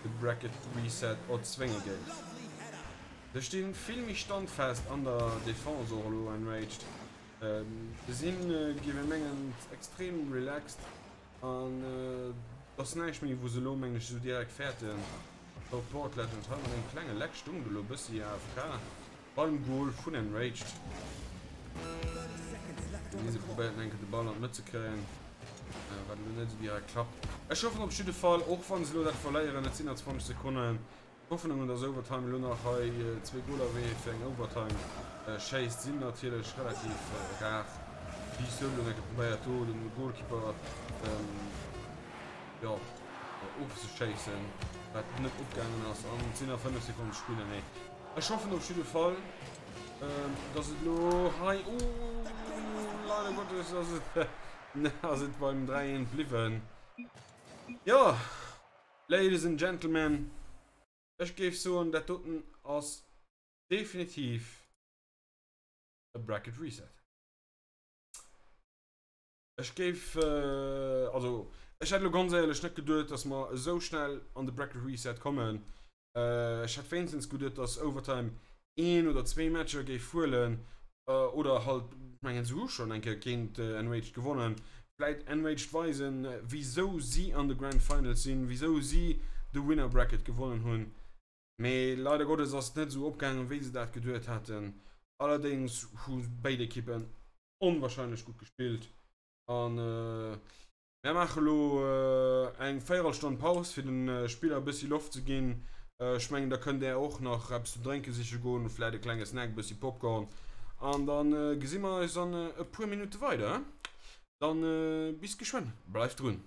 de Bracket Reset erzwénge géif. Se sti vill méi standfest an der Defense och elo, Enraged. Se sinn, géif ee mengen, extrem relaxed an et ass näischt méi, wou se elo, mengen ech, esou direkt fäerten. Support Legend hei mat engem klenge Leck stung do elo e bëssi AFK. Beim Goal vun Enraged. Lise probéiert enke de Ball an d'Mëtt ze kréien, wat elo net esou direkt klappt. Ech hoffen op jidde Fall, och wann se elo dat verléieren, et sinn nach 20 Sekonnen, d'Hoffnungen, dass Overtime elo nach hei zwee Goaler wéi fir eng Overtime schéisst, sinn natierlech relativ rar. Beast huet elo enke probéiert do den Goalkeeper jo ofzeschéissen, wat net opgaangen ass an et sinn nach 5 Sekonnen ze spillen. Ech hoffen op jidde Fall, dass et elo hei, oh, leider Gottes ass et, ass et beim 3, 1 bliwwen. Jo, Ladies and Gentlemen, ech géif soen, dat doten ass definitiv e Bracket Reset. Ech géif, also ech hätt elo ganz éierlech net geduet, dass mer esou schnell an de Bracket Reset kommen. Ech hätt wéinstens geduet, dass Overtime een oder zwéi Matcher géif huelen oder halt, ech mengen se hu schonn eng Kéier géint Enraged gewonnen, vläit Enraged weisen, wisou si an de Grand Finals sinn, wisou si de Winner Bracket gewonnen hunn. Mee leider Gottes ass et net esou opgaangen, wéi se dat geduet haten. Allerdéngs hu béid Ekippen onwahrscheinlech gutt gespillt an mär maache lo eng Véierelstonn Paus fir de Spiller e bëssi Loft ze ginn. Ech mengen da kënnt där och nach eppes ze drénke siche goen, vläit e klenge Snack, e bëssi Popcorn an da gesi mer eis an e puer Minutte weider. Dann bis geschwënn, bleift drun!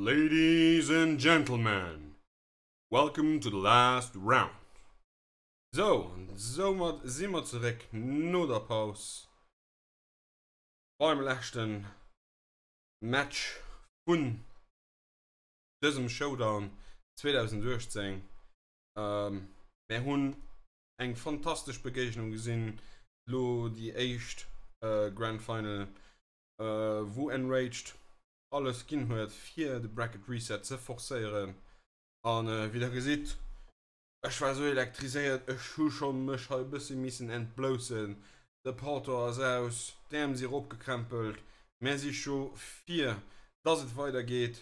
Ladies and Gentlemen, welcome to the last round. Sou, an soumat si mer zeréck no der Paus beim leschten Match vun dësem Showdown 2018. Mär hunn eng fantastesch Begéignung gesinn, lo déi éischt Grand Final, wou Enraged alles ginn huet fir de Bracket Reset ze forcéieren an wéi der gesitt ech war sou elektriséiert ech hu schonn mech hei bëssi missen entbloussen, de Palto ass aus, d'Äerm si ropgekrempelt, mär si scho fir dass et weider geet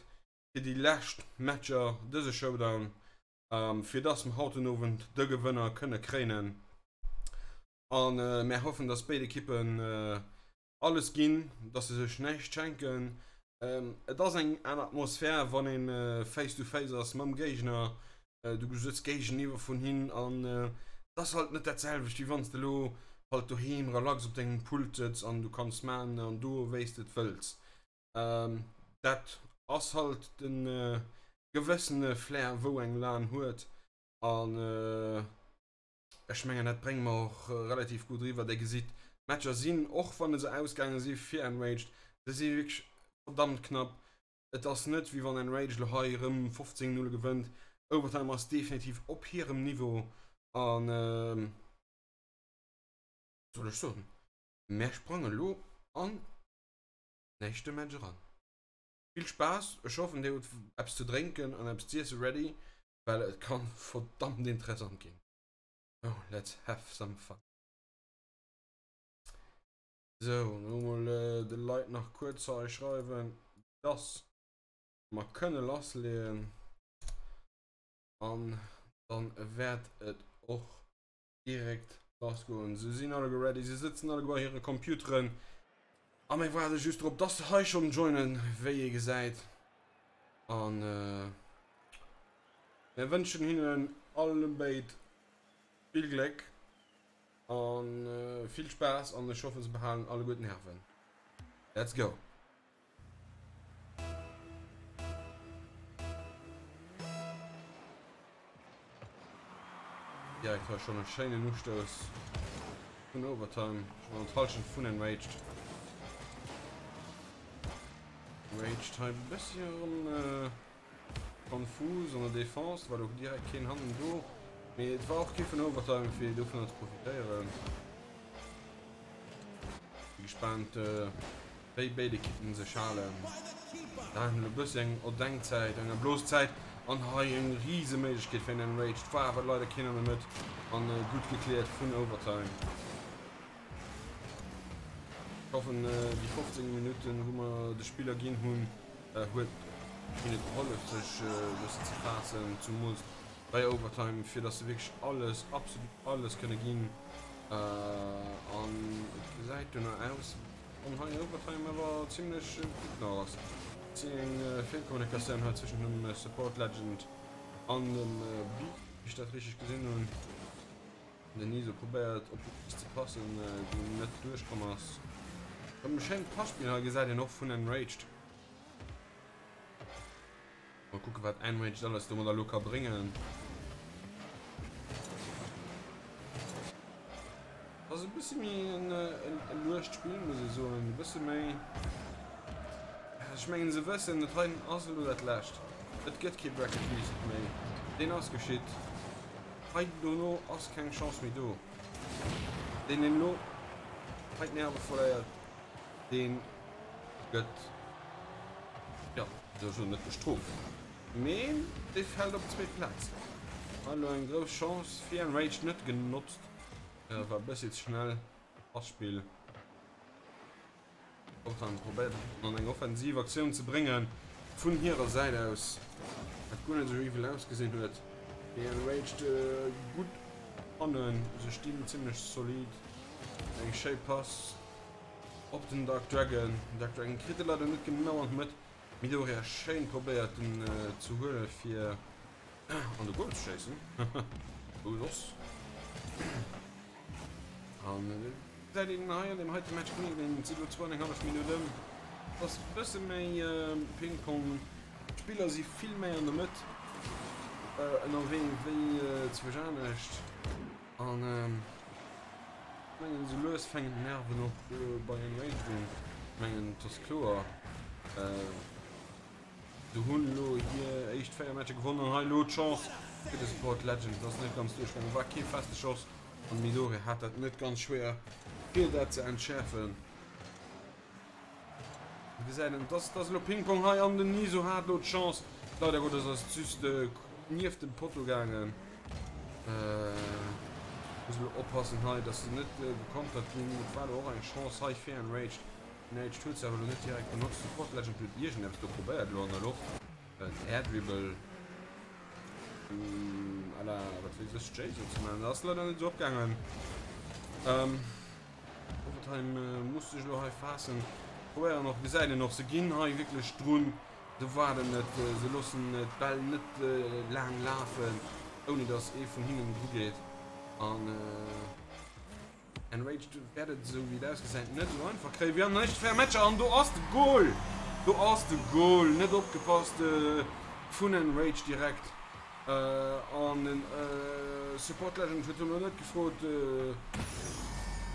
fir déi lescht Matcher dëse Showdown fir dass mer haut den Owend de Gewënner kënne kréinen an mär hoffen dass béid Ekippen alles ginn, dass se sech näischt schenken. Et ass eng aner Atmosphär, wann ee face to face ass mam Géigner. Du sëtz géigeniwwer vun him an et ass halt net dat selwecht, wéi wann s de elo halt doheem relax op dengem Pult sëtz an du kanns man an doen, wéi s de et wëlls. Dat ass halt de gewëssene Flair, wou eng lan huet an. Ech mengen dat brénge mer och relativ gutt eriwwer. Dir gesitt, d'Matcher sinn, och wann se ausgaange si fir Enraged, se si wierklech verdammt knapp. Et ass net wéi wann Enraged elo hei erëm 15, 0 gewënnt. Overtime ass definitiv op hirem Niveau an, wat soll ech soen, mär sprange elo an nächste Match eran. Vill Spaass, ech hoffen dir hutt eppes ze drénken an eppes z'iesse ready, well et kann verdammt interessant ginn. Oh, let's have some fun. Sou, lo mol de Leit nach kuerz hei schreiwen, dass mer kënne lassleeën an dann wäert et och direkt lass goen. Se sinn alleguer ready, se sëtzen alleguer bei hire Computeren a mir waarde just drop, dass se hei schonn joinen, wéi ee gesäit. An mir wënschen hinnen allebéid vill Gléck a vill Spaass an ech hoffe se behalen alleguer d'Nerven. Let's go! Direkt hei schon e schéinen Ustouss vun Overtime. Schon an d'Halschent vun Enraged. Enraged hei e bësschen äh, konfus an der Defense, war och direkt keen hannen do. Mee et war och kee vun Overtime fir dovunner ze profitéieren. Bi gespaant äh, wéi béid Ekippen sech halen. Da hunn elo bëssi eng Odenkzäit, eng Bloszäit an hei eng rise Méiglechkeet fir en Enraged. War awer leider keen an der Mëtt an gutt gekläert vun Overtime. Ech hoffen déi 15 Minutten wou mer de Spiller ginn hunn huet hinne gehollef sech e bëssen ze faassen, zumools bei Overtime, fir dass se wierklech alles, absolut alles kënne ginn an et gesäit dono aus wann hei Overtime awer zimlech gutt nach ass. Et si eng Feelkommunikatioun hei zwëschent dem Support Legend an dem Bee, wéi ech dat richteg gesinn hunn. Den Niso probéiert op de Kiss ze passen, deen net duerchkomm ass. Rëm e schéint Passpill hei gesäit een och vun Enraged. Mol kucke wat Enraged alles domadder elo ka bréngen. Ass e bësse méi en luescht Spill muss ee soen, e bësse méi. Ech mengen se wëssen, dat heiten ass elo dat lescht. Et gëtt kee Bracket Reset méi, deen ass geschitt. Hei dono ass keng Chance méi do. Deen deen elo hei d'Nerve verléiert, deen gëtt, jo, wéi soll ech soen, net bestrooft, mee dee fält op d'zweet Plaz. Hei elo eng grouss Chance fir Enraged, net genotzt, war e bëssi ze schnell, Passspill. Tottenham probéiert et an eng offensiv Aktioun ze bréngen vun hirer Säit aus, wat guer net esou iwwel ausgesinn huet. Mee Enraged gutt hannen, se stinn zimmlech solid. Eng schéi Pass op den Dark Dragon. Den Dark Dragon kritt e leider net genau an d'Mëtt. Midoriya schéin probéiert en ze huele fir an de Goal ze schéissen. Wou soss? An gesäit een hei an deem heite Match gemierkt een, et si lo zwou an eng hallef Minutt ëm. Et ass e bësse méi Ping-Pong. D'Spiller si vill méi an der Mëtt ënnerwee wéi zwousch anescht. An ech mengen, esou lues fänken d'Nerven och bei Enraged un. Ech mengen, et ass kloer, se hunn elo hir éischt 4 Matcher gewonnen an hei elo d'Chance fir de Support Legend. Et ass net ganz duerchgaangen, war kee feste Schoss an Midori hat dat net ganz schwéier fir dat ze entschäerfen. Gesäit een, dass dass elo Ping-Pong hei an den Niso hat elo d'Chance. Leider Gottes ass et just nieft dem Potto gaangen. Muss elo oppassen hei, dass se net gekontert ginn. Et war elo och eng Chance hei fir Enraged. Enraged huet se awer elo net direkt benotzt. Support Legend huet iergendeppes do probéiert elo an der Loft. En Air Dribble à la wat weess ech Jason ze maachen. Dat ass leider net esou opgaangen. Overtime muss sech elo hei faassen. Probéieren och, gesäit een och, se ginn hei wierklech drun, se waarden net, se loossen d'Bäll net laang lafen, ouni datt ee vun hinnen dru geet. An Enraged wäert et, esou wéi et ausgesäit, net esou einfach kréien. Wéi an den éischte 4 Matcher. An do ass de Goal! Do ass de Goal! Net opgepasst vun Enraged direkt. An den Support Legend huet elo net gefrot,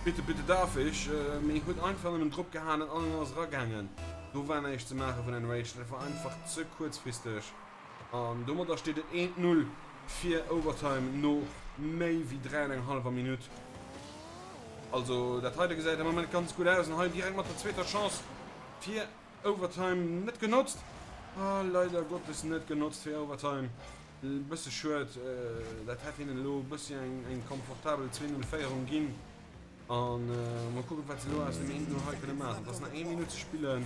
Bitte, bitte darf ich? Mee huet einfach nëmmen drop gehanen an en ass eragaangen. Do war näischt ze maache vun Enraged, dat war einfach ze kuerzfristeg. An domadder steet et 1, 0 fir Overtime no méi wéi 3 an eng hallwer Minutt. Also dat heite gesäit am Moment ganz gutt aus an hei direkt mat der zweeter Chance fir Overtime net genotzt. Ah leider Gottes net genotzt fir Overtime. E bësse schued, dat hätt hinnen elo e bëssi eng eng komfortabel 2 0 Féierung ginn. An mol kucken wat se elo aus dem 1 0 hei kënne maachen. Et ass nach eng Minutt ze spillen.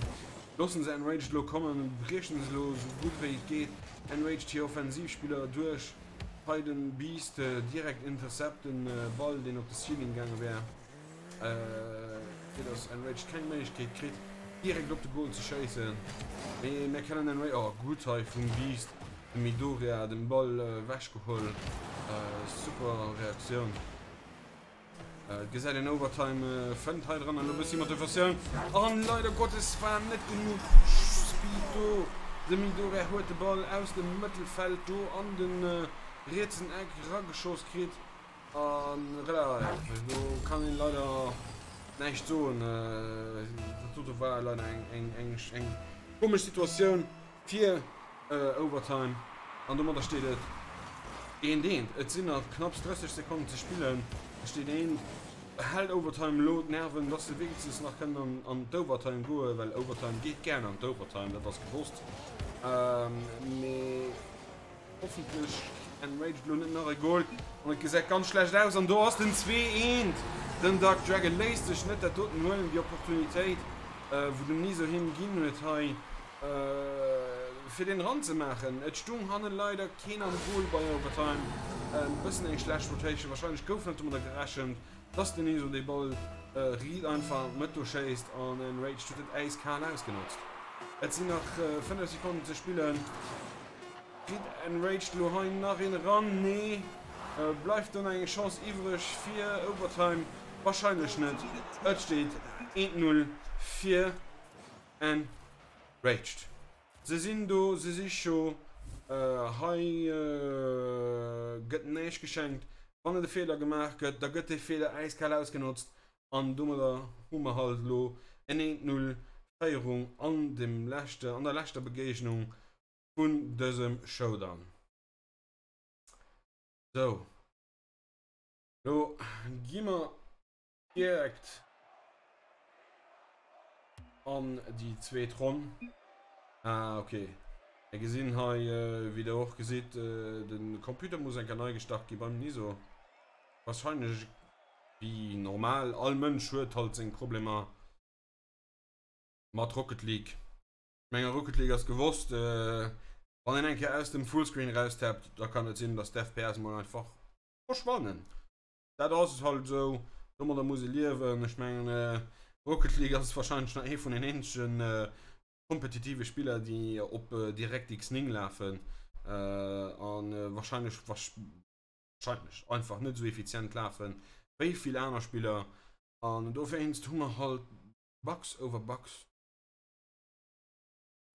Loossen se Enraged elo kommen, briechen se elo esou gutt wéi et geet Enraged hir Offensivspiller duerch. Hei den Beast direkt intercept den Ball deen op de Ceiling gaange wär. Fir dass Enraged keng Méiglechkeet kritt direkt op de Goal ze schéissen. Mee mir kennen Enraged, oh gutt hei vum Beast, dem Midoriya den Ball ewech geholl. Super Reaktioun. Et gesäit een Overtime fënnt hei dran elo bëssi Motivatioun an leider Gottes war net genuch Speed do. De Midoriya huet de Ball aus dem Mëttelfeld do an de rietsen Eck rageschoss kritt. A relativ, do kann een leider näischt soen. Dat dote war leider eng komesch Situatioun fir Overtime. An domadder steet et eent eent. Et sinn nach knapps 30 Sekonnen ze spillen. Et steet eent. Hält Overtime elo d'Nerven, dass se wéinstens nach kënnen an d'Overtime goen, well Overtime geet gären an d'Overtime, dat ass gewosst. Mee. Hoffentlech Enraged lo net nach e Goal an et gesäit ganz schlecht aus an do ass den 2 eent. Den Dark Dragon léisst sech net dat doten huelen, déi Opportunitéit wou den Niso him ginn huet hei fir deen eran ze maachen. Et stung hannen leider keen am Goal bei Overtime. E bëssen eng schlecht Rotation, wahrscheinlech gouf net domadder gerechent dass den Niso dee Ball riit einfach an d'Mëtt do schéisst an Enraged huet et äiskal ausgenotzt. Et sinn nach 5 Sekonnen ze spillen. Kritt Enraged lo hei nach een eran? Nee. Bleift do nach eng Chance iwwreg fir Overtime? Wahrscheinlech net. Et steet 1, 0 fir Enraged. Se sinn do, se si scho. Hei gëtt näischt geschenkt. Wann et e Feeler gemaach gëtt, da gëtt dee Feeler äiskal ausgenotzt. An domadder hu mer halt elo en 1, 0 Féierung an dem leschte, an der leschter Begéignung vun dësem Showdown. Sou, lo gi mer direkt an déi zweet Ronn. Ah, ok. Mir gesinn hei, wéi der och gesitt, de Computer muss eng Kéier nei gestart gi beim Niso. Wahrscheinlech wéi normal, all Mënsch huet halt seng Problemer mat Rocket League. Ech mengen Rocket League ass gewosst, wann een eng Kéier aus dem Fullscreen eraustappt, da kann et sinn, dass d'FPS mol einfach verschwannen. Dat ass halt esou, domadder muss ee liewen. Ech mengen Rocket League ass wahrscheinlech nach ee vun den eenzegen kompetitive Spiller, déi op DirectX 9 lafen a wahrscheinlech wahrscheinlech einfach net esou effizient lafen wéi vill aner Spiller. An dowéinst hu mer halt Bugs over Bugs.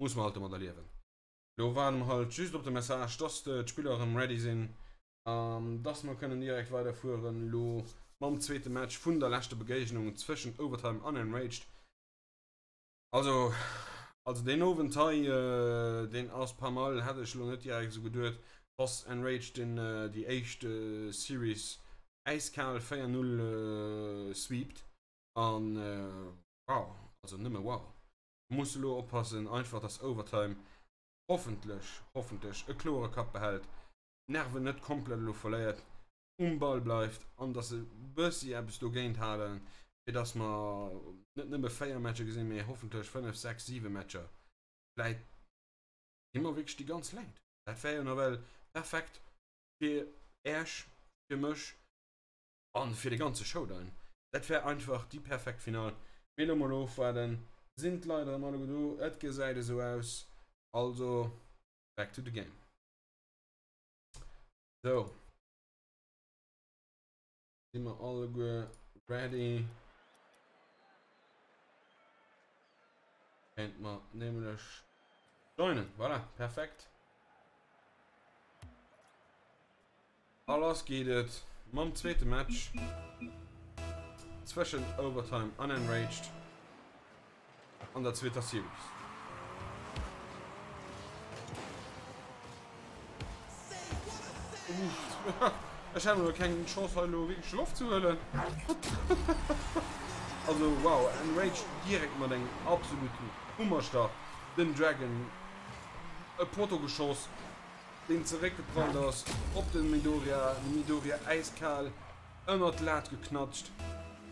Muss mer halt domadder liewen. Lo waarde mer halt just op de Message, dass d'Spiller erëm ready sinn an dass mer kënnen direkt weiderfueren elo mam zweete Match vun der leschter Begéignung zwëschent Overtime an Enraged. Also, also deen Owend hei, deen ass pas mal, hätt ech elo net direkt esou geduet, dass Enraged den déi éischt Series äiskal 4, 0 sweept an wow, also nëmme wow. Muss elo oppassen einfach dass Overtime hoffentlech, hoffentlech e kloere Kapp behält, d'Nerven net komplett elo verléiert, um Ball bleift an dass se bëssi eppes dogéint halen, fir dass mer net nëmme 4 Matcher gesinn, mee hoffentlech 5, 6, 7 Matcher. Vläit gi mer wierklech déi ganz Längt. Dat wär jo nawell perfekt fir Äech, fir mech. An fir de ganze Showdown. Dat wär einfach déi perfekt Finall. Mee lo mol ofwaarden. Sinn d'Leit erëm alleguer do? Et gesäit esou aus. Also back to the game. Sou. Si mer alleguer ready? Kéint mer nämlech joinen. Voilà, perfekt. A lass geet et mam zweete Match zwëschent Overtime an Enraged an der zweeter Series. Ech hat elo keng Chance hei elo wierklech Loft ze huelen. Also wow, Enraged direkt mat engem absoluten Hummerstart den Dragon e Poteau geschoss. deen zeréckgeprallt ass op den Midoriya, de Midoriya äiskal ënnert d'Lat geknatscht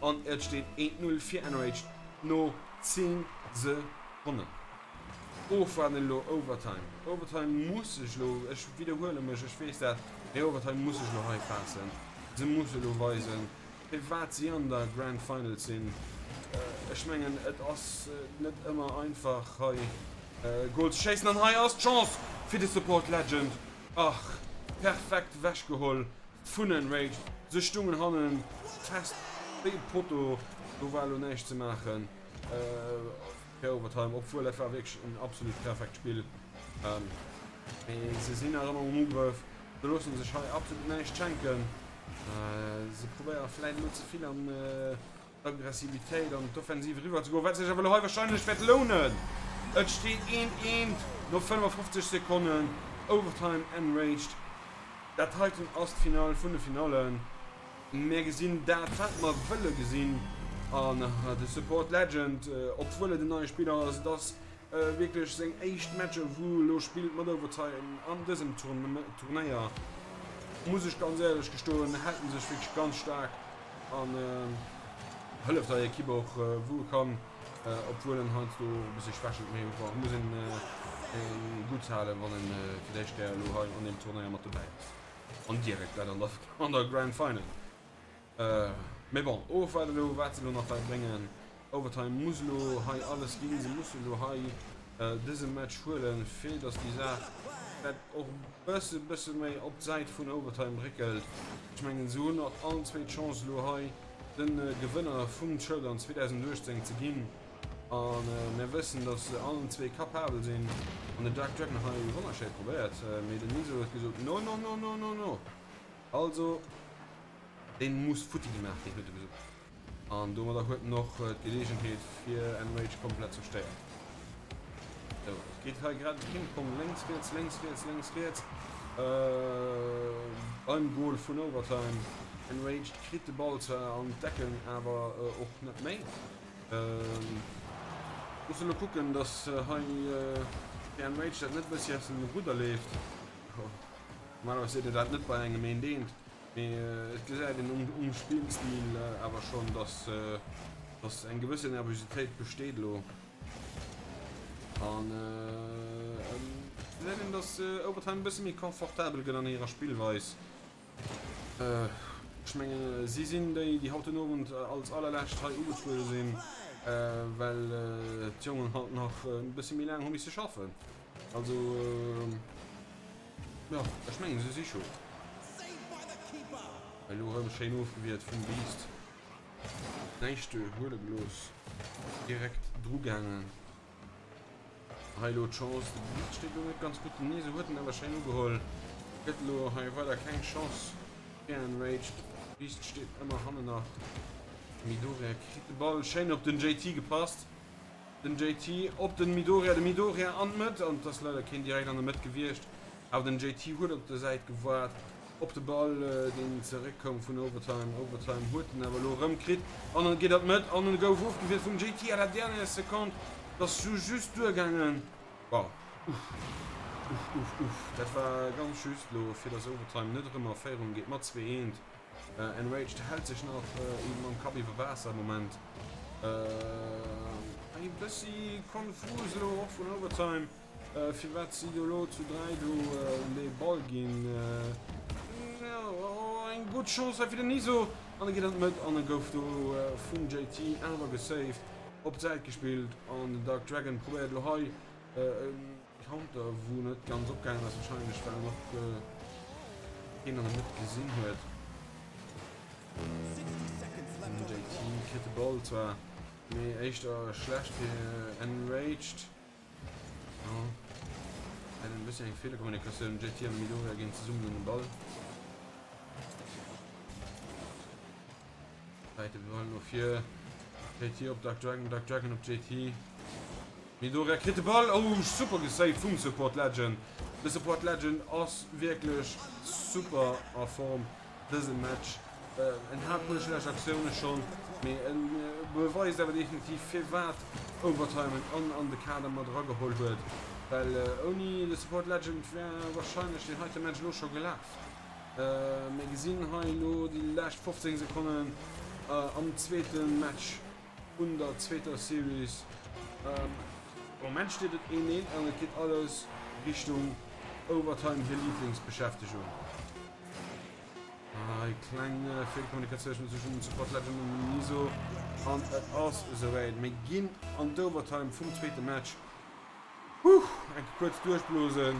an et steet 1, 0 fir Enraged no 10 Sekonnen. Ofwaarden elo Overtime. Overtime muss sech elo, ech widderhuele mech, ech weess dat, mee Overtime muss sech elo hei faassen. Se musse elo weisen, firwat si an der Grand Final sinn. Ech mengen, et ass net ëmmer einfach hei Goal ze schéissen an hei ass d'Chance fir de Support Legend. Ach, perfekt ewechgeholl vun Enraged. Se stungen hannen fest wéi e Potto, do war elo näischt ze maachen fir Overtime, obwuel dat war wierklech en absolut perfekt Spill. Mee se sinn nach ëmmer um Ugrëff, se loosse sech hei absolut näischt schenken. Se probéiere vläit elo ze vill an d'Aggressivitéit an d'Offensiv eriwwer ze goen, wat sech awer elo hei warscheinlech wäert lounen. Et steet eent eent no 55 Sekonnen, Overtime Enraged. Dat heiten ass d'Finall vun de Finallen. Mir gesinn dat, wat mer wëlle gesinn. An de Support Legend, obwuel et en neie Spiller ass, et ass wierklech seng éischt Matcher, wou e lo spillt mat Overtime an dësem Turnéier, muss ech ganz éierlech gestoen, hält en sech wierklech ganz staark an hëlleft der Ekipp och wou e kann, obwuel en heiansdo e bëssi schwächelt, mee bon, muss een gutt halen, wann en fir d'éischt Kéier elo hei an deem Turnéier mat dobäi ass an direkt dat an der Grand Final. Mee bon, ofwaarden elo wat se elo nach well bréngen. Overtime muss elo hei alles ginn, se musse elo hei dëse Match huelen, fir datt déi Saach vläit och e bësse bësse méi op d'Säit vun Overtime réckelt. Ech mengen se hunn och allen zwéi d'Chance elo hei de Gewënner vum Showdown 2018 ze ginn a mir wëssen, datt se allen zwéi capabel sinn an de Dark Dragon hei wonnerschéi probéiert, mee den Niso huet gesot no no no no no no. Also deen muss futti gemaach ginn, huet e gesot. An domadder huet en och d'Geleegenheet fir Enrage komplett ze stéieren. Sou, et geet hei grad e Ping-Pong lénks, riets, lénks, riets, lénks, riets beim Goal vun Overtime. Enraged kritt de Ball zwar an d'Decken, awer och net méi. Muss elo kucken, dass hei fir Enraged dat net e bëssi aus dem Rudder leeft. Normalerweis seet een dat net bei engem eent eent, mee et gesäit een um Spillstil awer schonn, dass dass eng gewësse Nervositéit besteet elo. An et gesäit een, dass Overtime e bësse méi confortabel gëtt an hirer Spillweis. Ech mengen, si sinn déi, déi haut den Owend als allerlescht hei ugetruede sinn, well d'Jongen halt nach e bësse méi laang hu misse schaffen. Also. Jo, ech mengen se si scho. Elo erëm schéin ofgewiert vum Beast. Näischt huele gelooss. Direkt dru gaangen. Hei elo d'Chance, de Beat steet elo net ganz gutt, den Niso huet en awer schéin ugeholl. Gëtt elo hei weider keng Chance fir Enraged. Beast steet ëmmer hannen nach. Midoriya kritt de Ball schéin op den JT gepasst. Den JT op den Midoriya, de Midoriya an d'Mëtt an et ass leider keen direkt an der Mëtt gewiescht. Awer den JT huet op der Säit gewaart op de Ball, deen zeréckkoum vun Overtime. Overtime huet en awer elo erëm kritt an en geet an d'Mëtt an en gouf ofgewiert vum JT à la dernière seconde. Et ass just duergaangen. Wow, uff, uff, uff, uff, dat war ganz just elo, fir dass Overtime net erëm a Féierung geet mat 2, 1. Enraged hält sech nach mam Kapp iwwer Waasser am Moment. E bëssi konfus elo och vun Overtime. Firwat si do elo zu 3 do un dee Ball ginn? Eng gutt Chance hei fir den Niso an e geet an d'Mëtt an e gouf do vum JT awer gesaved, op d'Säit gespillt an den Dark Dragon probéiert elo hei e Counter wou net ganz opgaangen ass, wahrscheinlech well en och keen an der Mëtt gesinn huet. Den JT kritt de Ball zwar, mee éischter schlecht fir Enraged. Ja. En bëssen eng Feelerkommunikatioun. JT an Midoriya ginn zesummen un den Ball. Wäite Ball no vir. JT op Dark Dragon, Dark Dragon op JT. Midoriya kritt de Ball. Oh, super gesaved vum Support Legend. De Support Legend ass wierklech super a Form dëse Match. En hat puer schlecht Aktioune schonn, mee en beweist awer definitiv firwat Overtime en an an de Kader mat erageholl huet, well ouni de Support Legend wär warscheinlech deen heite Match elo scho gelaf. Mir gesinn hei elo déi lescht 15 Sekonnen am zweete Match vun der zweeter Series. Am Moment steet et 1, 1 an et geet alles Richtung Overtime, hir Liiblingsbeschäftegung. Hei kleng Fehlkommunikatioun zwëschen dem Support Legend an dem Niso an et ass esouwäit. Mir ginn an d'Overtime vum zweete Match. Huh, eng Kéier kuerz duerchblosen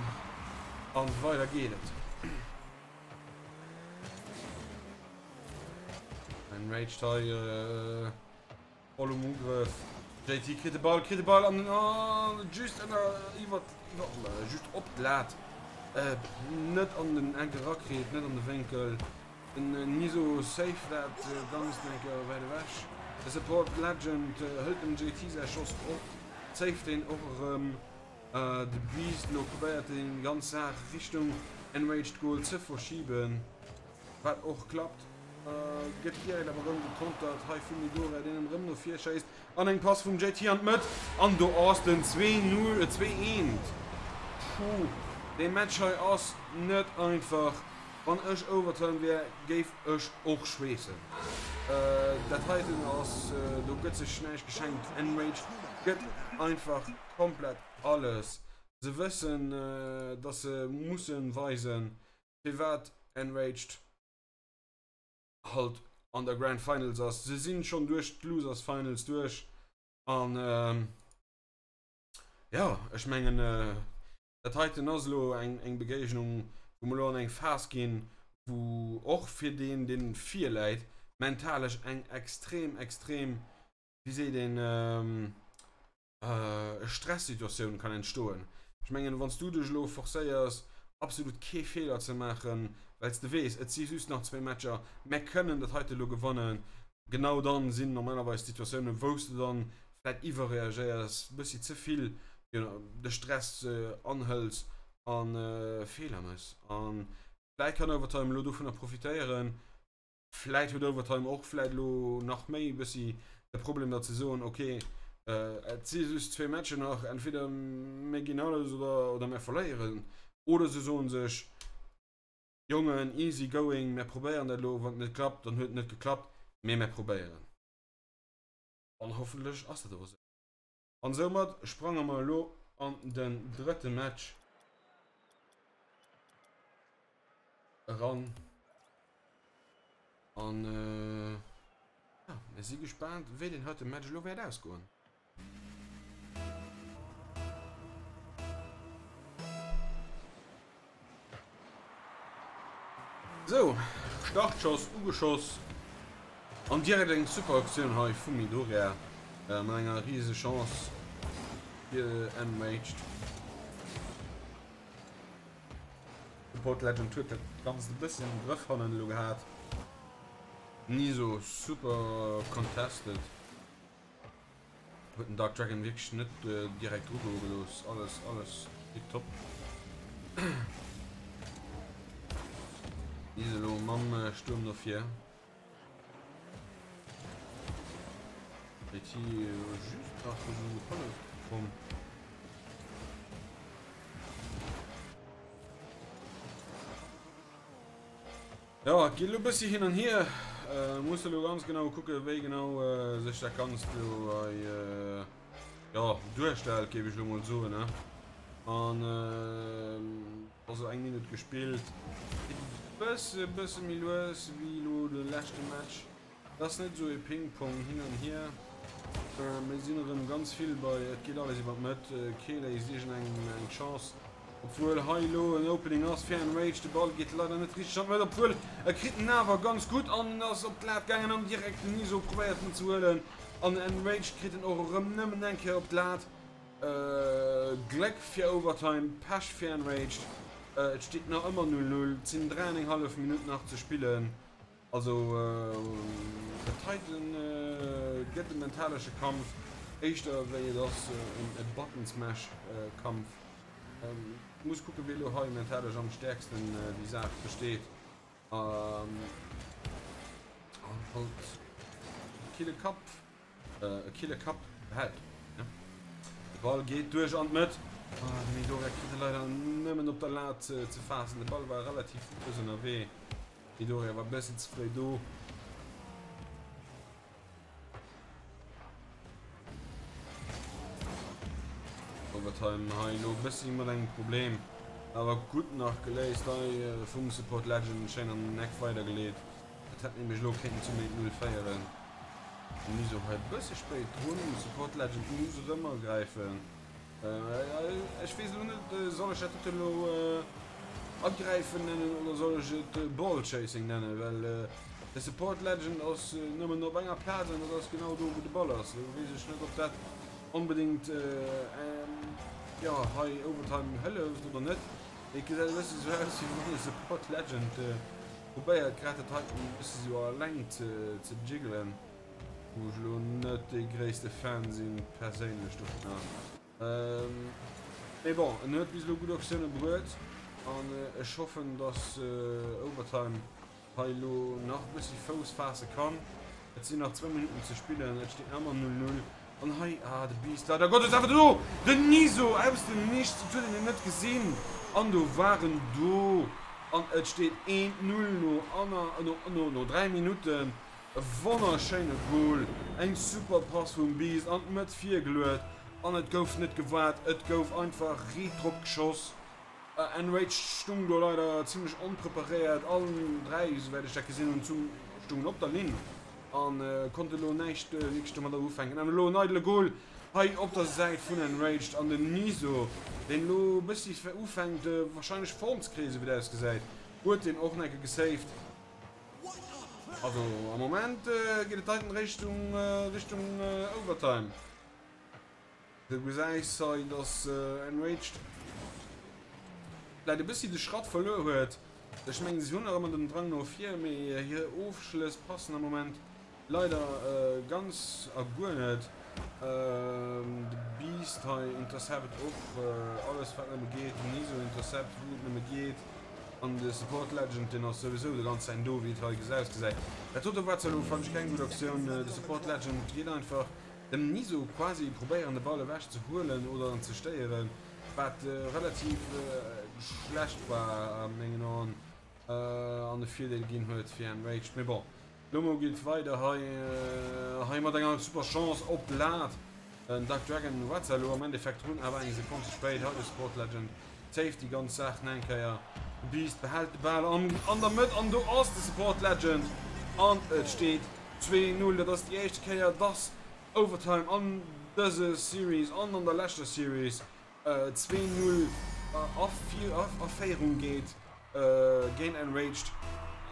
an weider geet et. Enraged hei. Voll um Ugrëff. JT kritt de Ball, kritt de Ball an oh, just ënner iwwer iwwer just op d'Lat. Äh, net an den Eck erakritt, net an de Wénkel. Den äh, Niso safe dat äh, ganz eng Kéier wäit ewech. De Support Legend äh, hëlt dem JT säi Schoss op, safe deen och erëm. Äh, de Beast lo probéiert déi ganz Saach Richtung Enraged Goal ze verschiben. Wat och klappt. Gëtt direkt awer rëm gekontert hei vum Midoriya, deen en rëm no vir schéisst an eng Pass vum JT an d'Mëtt an do ass den 2 0 2 1. Puh, dee Match hei ass net einfach. Wann ech Overtime wär, géif ech och schweessen. Dat heiten ass, do gëtt sech näischt geschenkt. Enraged gëtt einfach komplett alles. Se wëssen, dass se musse weisen, Firwat Enraged halt an der Grand Finals ass. Se sinn schonn duerch d'Losers Finals duerch an jo, ech mengen dat heiten ass elo eng eng Begéignung, wou mer elo an eng Phas ginn, wou och fir deen, deen vir läit, mentalesch eng extrem, extrem, wéi seet een, Stressituatioun kann entstoen. Ech mengen, wann s du dech elo forcéiers, absolut kee Feeler ze maachen, well s de weess, et si just nach zwéi Matcher, mär kënnen dat heite elo gewannen, genau dann sinn normalerweis d'Situatiounen, wou s de dann vläit iwwerreagéiers, e bëssi ze vill de Stress anhëls a Feeler méchs. A vläit kann Overtime elo dovunner profitéieren, Vläit huet Overtime och vläit elo nach méi e bëssi de Problem datt se soen, ok, et si just zwee Matcher nach, entweder mir ginn alles oder, oder mir verléieren. Oder se soen sech, Jongen, easy going, mir probéieren dat elo, wann et net klappt, dann huet et net geklappt, mee mir probéieren. An hoffentlech ass dat och esou. An soumat sprange mer elo an den drëtte Match eran. An ja, mir si gespaant, wéi den heite Match elo wäert ausgoen. Sou, Startschoss ugeschoss an direkt eng super Aktioun hei vum Midoriya mat enger riese Chance. Fir Enraged. Support Legend huet dat Ganzt e bësschen am Grëff hannen elo gehat. Ni sou super contested. Huet den Dark Dragon wierklech net direkt drugoe gelooss. Alles, alles tiptop. Ni elo mam Stuerm no vir. IT just nach esou hallef komm. Ja, et geet elo e bëssi hin an hier. Äh, muss elo ganz genau kucke wéi genau äh, sech dat Ganzt elo hei äh, ja, duerstellt, géif ech elo mol soen. Ne? An äh, Also eng Minutt gespillt. Geet e bësse bësse méi lues wéi elo de leschte Match. Et ass net esou e Ping-Pong hin an hier. Mir sinn erëm ganz vill bei et geet alles iwwer d'Mëtt. Kee léisst iergendengem eng Chance. Obwuel hei elo en Opening ass fir Enraged. De Ball geet leider net richteg an d'Mëtt, obwuel e kritt en awer ganz gutt an en ass op d'Lat gaangen an direkt den Iso probéiert en ze huelen. An Enraged kritt en och erëm nëmmen eng Kéier op d'Lat. Gléck fir Overtime, Pech fir Enraged. Et steet nach ëmmer 0, 0. Et sinn 3 an eng hallef Minutt nach ze spillen. Also dat heiten gëtt e mentalesche Kampf éischter wéi et ass e Button Smash Kampf. Muss kucke wee lo hei mentalesch am stäerksten déi Saach besteet. An halt kille Kapp. E kille Kapp behält. De Ball geet duerch an d'Mëtt. Ah, de Midoriya kritt e leider nëmmen op der Lat ze faassen. De Ball war relativ lues ënnerwee. Midoriya war e bëssen ze fréi do. Overtime hei elo e bëssi mat engem Problem, awer gutt nach geléist hei vum Support Legend. Schéin an den Eck weidergeleet. Dat hätt nämlech elo kéinten zum 1, 0 féieren. Miso hei bësse spéit drun. Support Legend muss erëm agräifen. Ech weess elo net, soll ech dat dote elo agräifen nennen oder soll ech et Ball Chasing nennen? Well de Support Legend ass nëmmen op enger Plaz an dat ass genau do wou de Ball ass. Elo weess ech net ob dat onbedéngt jo hei Overtime hëlleft oder net. Et gesäit e bësse sou aus wéi wann de Support Legend Probéiert grad dat heiten e bëssi sou alleng ze jiggelen, wou ech elo net dee gréisste Fan sinn perséinlech dovunner. Mee bon, en huet bis elo gutt Aktioune bruet an ech hoffen, dass Overtime hei elo nach e bëssi Fouss faasse kann. Et sinn nach zwou Minutten ze spillen, et steet nach ëmmer 0, 0. An hei, ah, de Beast, leider Gottes, awer do, den Niso aus dem Nichts, et huet een en net gesinn, an do war en do, an et steet 1, 0 no anner, no, no, no 3 Minutten. E wonnerschéine Goal, eng super Pass vum Beast an d'Mëtt virgeluet, an et gouf net gewaart, et gouf einfach riit drop geschoss. Enraged stung do leider zimlech onpreparéiert, all 3, souwäit ech dat gesinn hunn, zum, stungen op der Linn. An konnt elo näischt wierklech domadder ufänken. An elo en eidele Goal hei op der Säit vun Enraged an den Niso, deen elo e bëssi ufänkt warscheinlech Form ze kréien, esou wéi et ausgesäit, huet deen och nach eng Kéier gesaved. Also am Moment geet et heiten Richtung Richtung Overtime. Du gesäis hei, dass Enraged vläit e bëssi de Schratt verluer huet. Ech mengen, si hunn nach ëmmer den Drang no vir, mee hir Ofschlëss passen am Moment leider ganz a guer net. De Beast hei intercept och alles, wat nëmme geet. Den Niso intercept, wou et nëmme geet. An de Support Legend, deen ass souwisou de ganz Zäit do, wéi et hei ausgesäit. Dat dote war zwar elo, fannen ech, keng gutt Aktioun. De Support Legend geet einfach Dem Niso quasi probéieren de Ball ewech ze huelen oder en ze stéieren, wat relativ schlecht war a mengen Aen an e Virdeel ginn huet fir Enraged. Mee bon, Lomo geet weider hei hei mat enger super Chance op d'Lat. Den Dark Dragon war zwar elo am Endeffekt drun, awer eng Sekonn ze spéit. Hei de Support Legend saved déi ganz Saach nach eng Kéier. De Beast behält de Bal an an der Mëtt an do ass de Support Legend an et steet 2, 0. Dat ass déi éischte Kéier, dass Overtime an dëse Series an an der leschter Series 2, 0 a Féierung geet géint Enraged.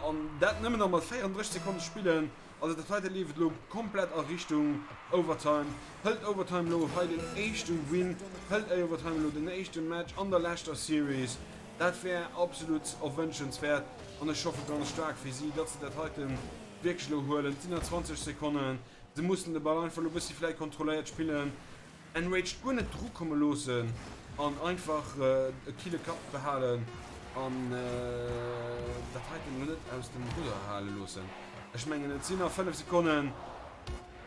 An dat nëmmen nach mat 34 Sekonne spillen. Also dat heite leeft elo komplett a Richtung Overtime. Hëlt Overtime elo hei den éischte Win, hëlt Overtime elo den éischte Match an der leschter Series. Dat wär absolut erwënschenswäert an ech hoffe ganz staark fir si, datt se dat heite wierklech elo huelen. Et sinn nach 20 Sekonnen, se mussen de Ball einfach elo e bëssi vläit kontrolléiert spillen. Enraged guer net dru komme loossen an einfach e kille Kapp behalen an dat heiten elo net aus dem Rudder hale loossen. Ech mengen et sinn nach 5 Sekonnen.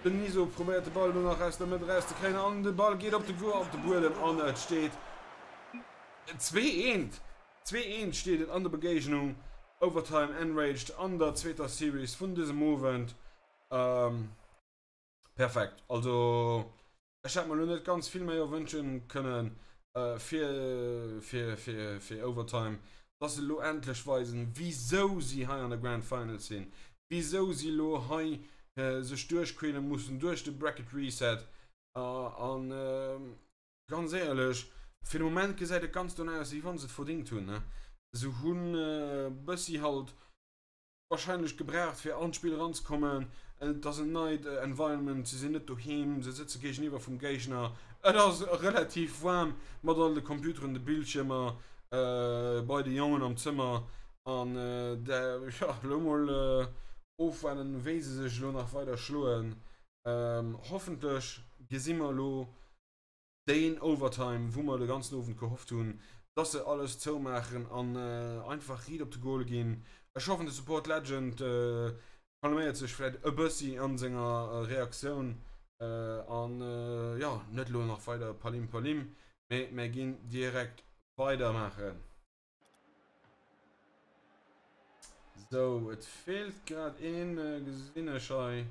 Den Niso probéiert de Ball elo nach aus der Mëtt eraus ze kréien an de Ball geet op de op de Buedem an et steet 2 eent. 2 eent steet et an der Begéignung Overtime Enraged an der zweeter Series vun dësem Owend. Perfekt, also ech hätt mer lo net ganz vill méi erwënschen kënnen fir fir fir fir Overtime, dass se lo endlech weisen wisou si hei an der Grand Final sinn, wisou si lo hei sech duerchquäle mussen duerch de Bracket Reset an ganz éierlech fir de Moment gesäit et ganz dono aus wéi wann se et verdingt hunn. Se hunn bëssi halt Wahrscheinlech gebraucht fir an d'Spill eranzekommen. Et ass en neit Environment, se sinn net doheem, se sëtze géigeniwwer vum Géigner. Et ass relativ waarm mat all de Computeren, de Bildschiermer bei de Jongen am Zëmmer. An jo, elo mol ofwaarden, wéi se sech elo nach weider schloen. Hoffentlech gesi mer elo Deen Overtime, wou mer de ganzen Owend gehofft hunn, dass se alles zoumaachen an einfach riit op de Goal ginn. Ech hoffen, de Support Legend calméiert sech vläit e bëssi a senger Reaktioun an, jo, net elo nach weider Palim Palim, mee mär ginn direkt weidermaachen. Sou, et feelt grad een, gesinn ech hei.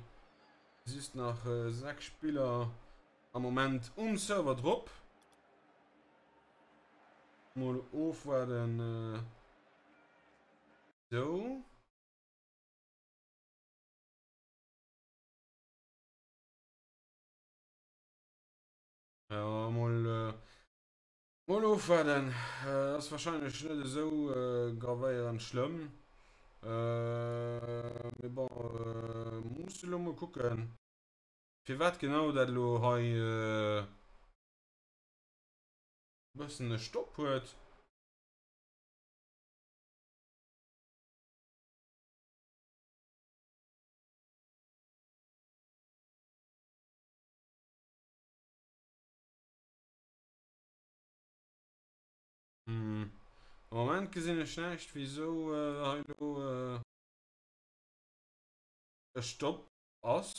Just nach 6 Spiller am Moment um Server drop. Mol ofwaarden. Sou. Ja, mol. Mol ofwaarden, ass wahrscheinlech net esou gravéierend schlëmm, mee bon, muss elo mol kucken firwat genau dat elo hei e bëssen e Stopp huet. Am Moment gesinn ech näischt wisou hei elo e Stopp ass.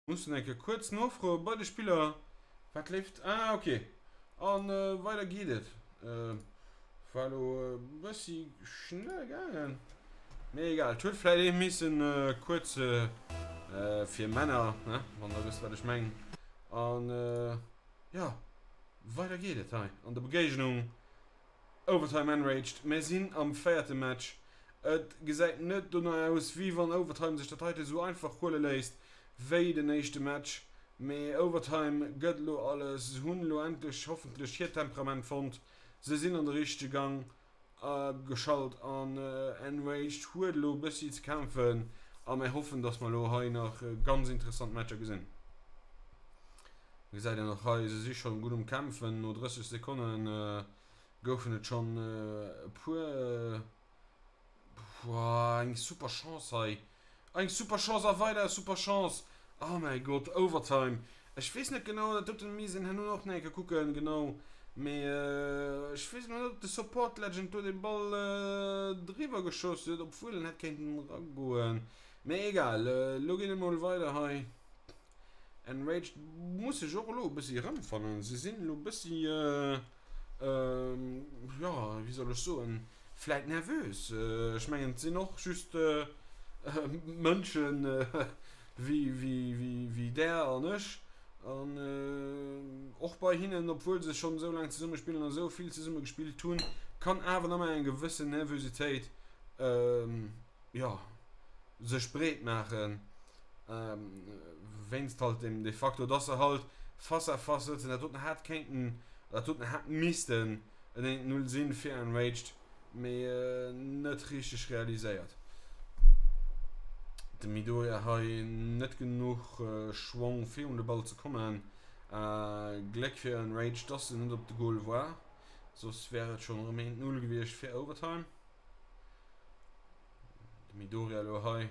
Mussen eng Kéier kuerz nofroe bei de Spiller wat leeft. Ah ok, an weider geet et. War elo e bëssi schnell gaangen. Mee egal, et huet vläit ee missen kuerz fir Männer, ne, wann der wësst wat ech mengen. An jo, weider geet et hei an der Begéignung Overtime Enraged. Mir sinn am véierte Match. Et gesäit net dono aus, wéi wann Overtime sech dat heite sou einfach huele léisst wéi den éischte Match. Mee Overtime gëtt elo alles, se hunn elo endlech hoffentlech hiert Temperament fonnt, se sinn an de richtege Gang. Geschalt an Enraged huet elo bëssi ze kämpfen a mir hoffen dass mer elo hei nach ganz interessant Matcher gesinn. Gesäit een och hei, se si schonn gutt um kämpfen, no 30 Sekonnen goufen et schonn e puer, eng super Chance hei Eng super Chance a weider super Chance. Oh mäi Gott, Overtime. Ech weess net genau, dat doten misst een herno och nach eng Kéier kucken, genau. Mee ech weess elo net, ob de Support Legend do de Ball driwwer geschoss huet, obwuel en hätt kéinten eragoen. Mee egal, elo geet et mol weider hei. Enraged muss sech och elo e bëssi erëmfannen. Se sinn elo e bëssi, jo, wéi soll ech soen, vläit nervös. Ech mengen, et sinn och just Mënschen wéi där an ech. An och bei hinnen, obwuel se schonn esou laang zesumme spillen a esou vill zesumme gespillt hunn, kann awer nach ëmmer eng gewëssen Nervositéit, jo, sech breet maachen. Wéinst halt dem de facto, dass se halt face à face sëtzen. Dat doten hätt kéinten, dat doten hätt missten en 1-0 sinn fir Enraged. Mee net richteg realiséiert. De Midoriya hei net genuch Schwong fir un de Ball ze kommen. Gléck fir Enraged dass en net op de Goal war, soss wär et schonn erëm 1, 0 gewiescht fir Overtime. De Midoriya elo hei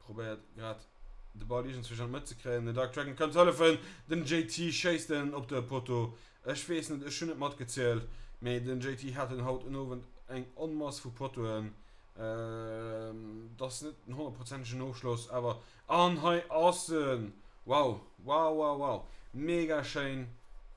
probéiert grad de Ball iergendzwousch an d'Mëtt ze kréien. Den Dark Dragon kënnt hëllefen. Den JT schéisst en op de Poteau. Ech weess net, ech hunn net matgezielt, mee den JT hat en haut en Owend eng Onmass vu Poteauen. Et ass net en honnertprozentegen Ofschloss, awer an hei ass en! Wow, wow, wow, wow! Mega schéin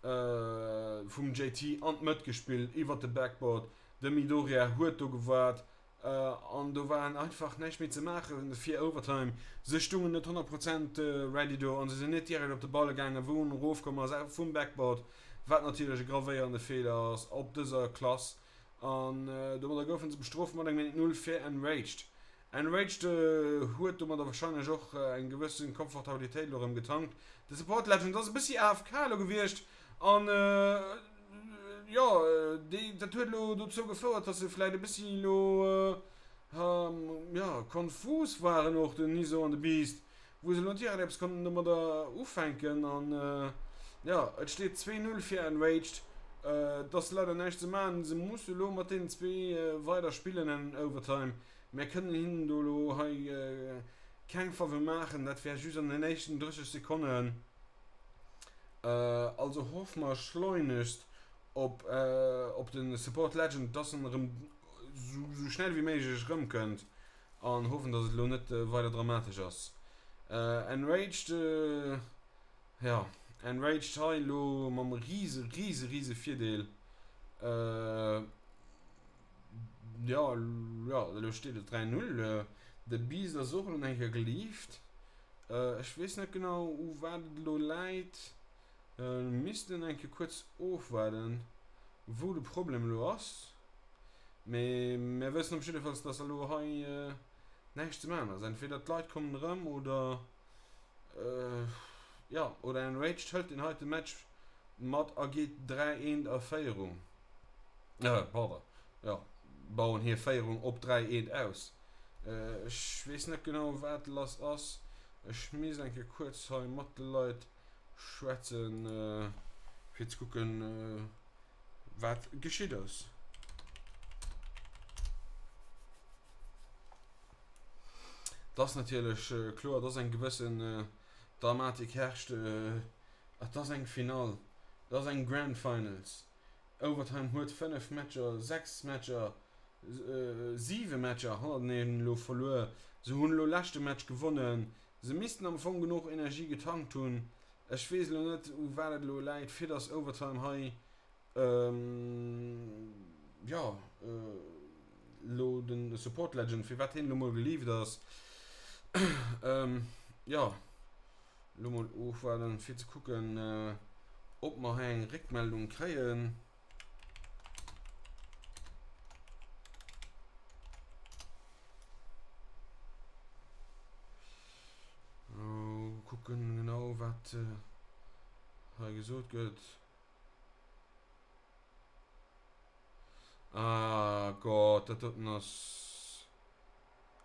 vum JT an d'Mëtt gespillt, iwwert de Backboard. De Midoriya huet do gewaart. An do war einfach näischt méi ze maachen fir Overtime. Se stungen net 100 Prozent ready do an se sinn net direkt op de Ball gaangen, wou en erofkomm ass vum Backboard, wat natierlech e gravéierende Feeler ass op dëser Klass. An domadder goufe se bestrooft mat engem 1-0 fir Enraged. Enraged huet domadder warscheinlech och eng gewësse Komfortabilitéit elo erëm getankt. De Support Legend ass e bëssi AFK elo gewiescht an jo, déi, dat huet elo dozou gefouert, dass se vläit e bëssi elo, jo, konfus waren och, den Niso an de Beast, wou se elo net direkt eppes konnten domadder ufänken. An, jo, et steet 2, 0 fir Enraged. Et ass leider näischt ze maachen, se musse elo mat deenen zwee weider spillen an Overtime. Mär kënnen hinnen do elo hei keng Faveur maachen, dat wär just an den éischten 30 Sekonnen. Also hoffe mer schleunegst op op den Support Legend dass en erëm sou schnell wéi méiglech erëmkënnt an hoffen dass et elo net weider dramatesch ass. Enraged, jo Enraged hei elo mam riese riese riese Virdeel, jo jo elo steet et 3 0, de Beast ass och elo eng Kéier gelift. Ech weess net genau u wat et elo läit. Missten eng Kéier kuerz ofwaarden wou de Problem elo ass. Mee mär wëssen op jiddefalls dass elo hei näischt ze maachen ass. Entweder d'Leit kommen erëm oder jo oder Enraged hëlt deen heite Match mat a geet 3, 1 a Féierung. Pardon, jo bauen hir Féierung op 3, 1 aus. Ech weess net genau wat lass ass. Ech misst eng Kéier kuerz hei mat de Leit schwätzen fir ze kucken wat geschitt ass. Et ass natierlech kloer dass eng gewëssen Dramatik herrscht. Et ass eng Finall, et ass eng Grand Finals. Overtime huet 5 Matcher, 6 Matcher, 7 Matcher hannerteneen elo verluer. Se hunn elo leschte Match gewonnen. Se missten am Fong genuch Energie getankt hunn. Ech weess elo net u wat et elo läit fir dass Overtime hei jo elo den Support Legend firwat hien elo mol geleaved ass. Jo. Lo mol ofwaarden fir ze kucken ob mer hei eng Réckmeldung kréien. Kucken genau wat hei gesot gëtt. Ah Gott, dat doten ass.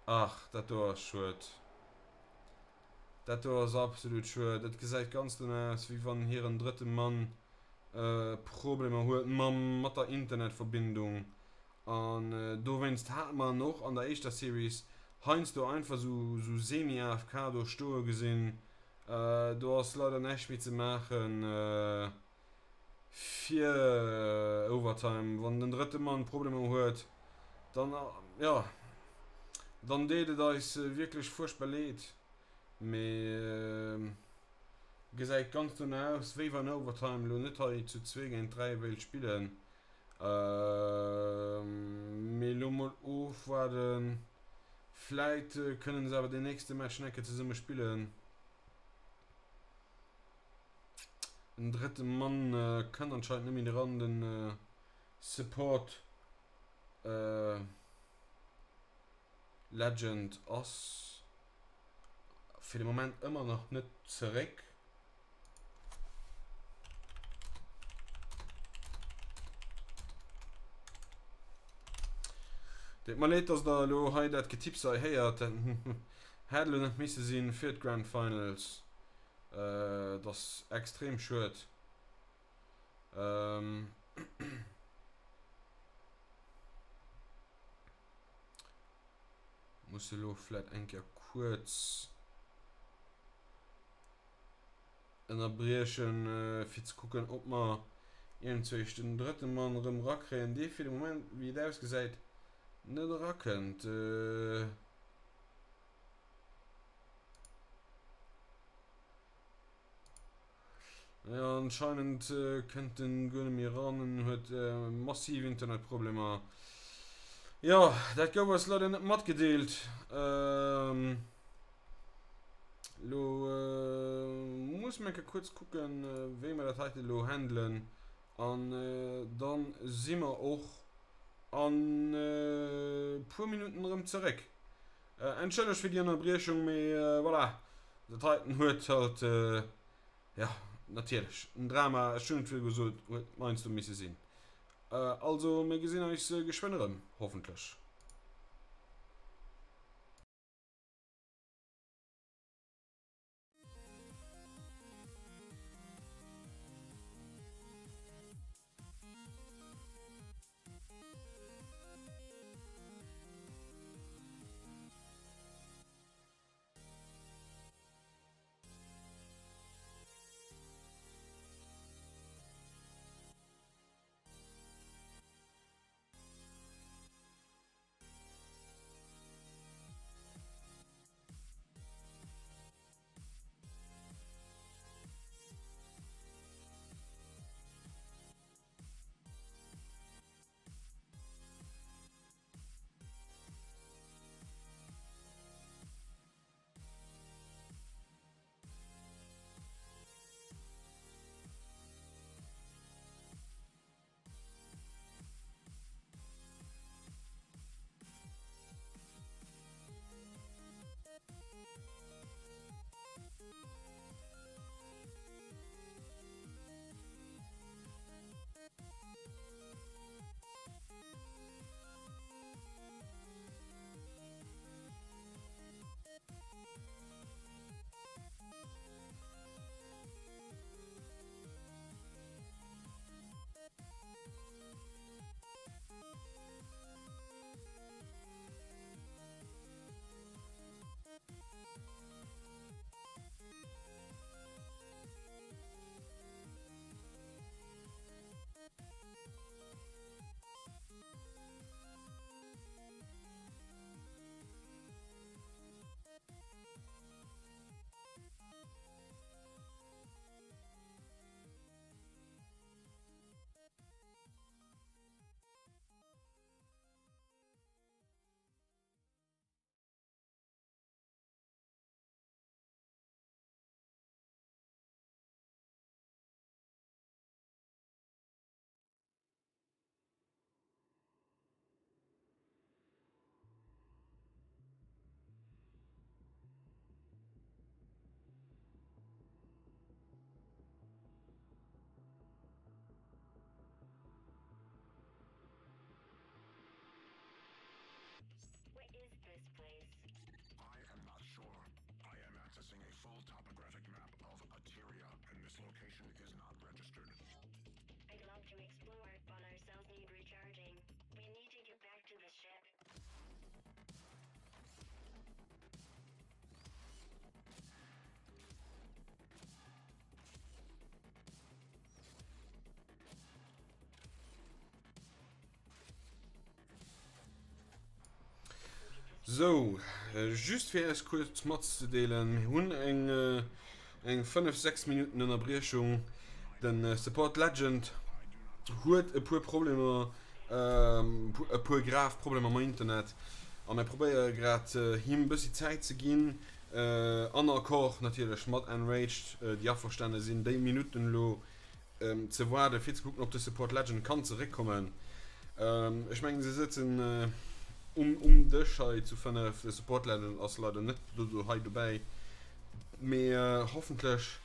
Ach, dat do ass schued. Dat do ass absolut schued. Et gesäit ganz dono aus, wéi wann hiren drëtte Mann Problemer huet mam mat der Internetverbindung. An dowéinst hate mer en och an der éischter Series heiansdo einfach sou sou semi-AFK do stoe gesinn. Do ass leider näischt méi ze maachen. Fir Overtime, wann den drëtte Mann Problemer huet, dann, jo, dann deet et eis wierklech fuerchtbar leed, mee gesäit ganz dono aus, wéi wann Overtime elo net hei zu zwee géint 3 wéilt spillen. Mee elo mol ofwaarden, vläit kënnen se awer deen nächste Match nach eng Kéier zesumme spillen. Den drëtte Mann kënnt anscheinend net méi dran, den Support Legend ass fir de Moment ëmmer nach net zeréck. Deet mer leed, dass der elo hei dat Getipps hei héiert. Dat hätt elo net misse sinn fir d'Grand Finals. Et ass extrem schued. Muss elo vläit eng Kéier kuerz ënnerbriechen, fir ze kucken, ob mer iergendzwéisch den drëtte Mann erëm erakréien, dee fir de Moment, wéi et ausgesäit, net erakënnt. Jo, anscheinend kënnt en guer net méi eran, en huet massiv Internetproblemer. Jo, dat gouf eis leider net matgedeelt. Lo muss mer enke kuerz kucken, wéi mer dat heite lo handelen an dann si mer och an puer Minutten erëm zeréck. Entschëllegt fir déi Ënnerbriechung, mee voilà, dat heiten huet halt, jo, natierlech en Drama, ech hunn et virdru gesot, huet heiansdo misse sinn. Also, mir gesinn eis geschwënn erëm, hoffentlech. Sou, just fir iech kuerz matzedeelen, mir hunn eng eng 5, 6 Minutten Ënnerbriechung. Den Support Legend huet e puer Problemer, e puer grav Problemer mam Internet a mir probéiere grad him bëssi Zäit ze ginn, an Accord natierlech mat Enraged, déi averstane sinn déi Minutten elo ze waarden, fir ze kucken, ob de Support Legend kann zeréckkommen. Ech mengen, se sëtzen um, um Dësch hei zu 5. De Support Legend ass leider net do, hei dobäi. Mee hoffentlech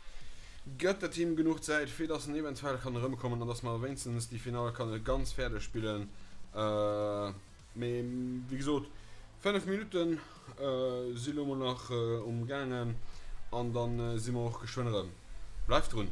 gëtt dat him genuch Zäit, fir dass en eventuell kann erëmkommen an dass mer wéinstens déi Finall kann ganz fäerdeg spillen. Mee wéi gesot, 5 Minutten si lo mol nach um gaangen an dann si mer och geschwënn erëm. Bleift drun!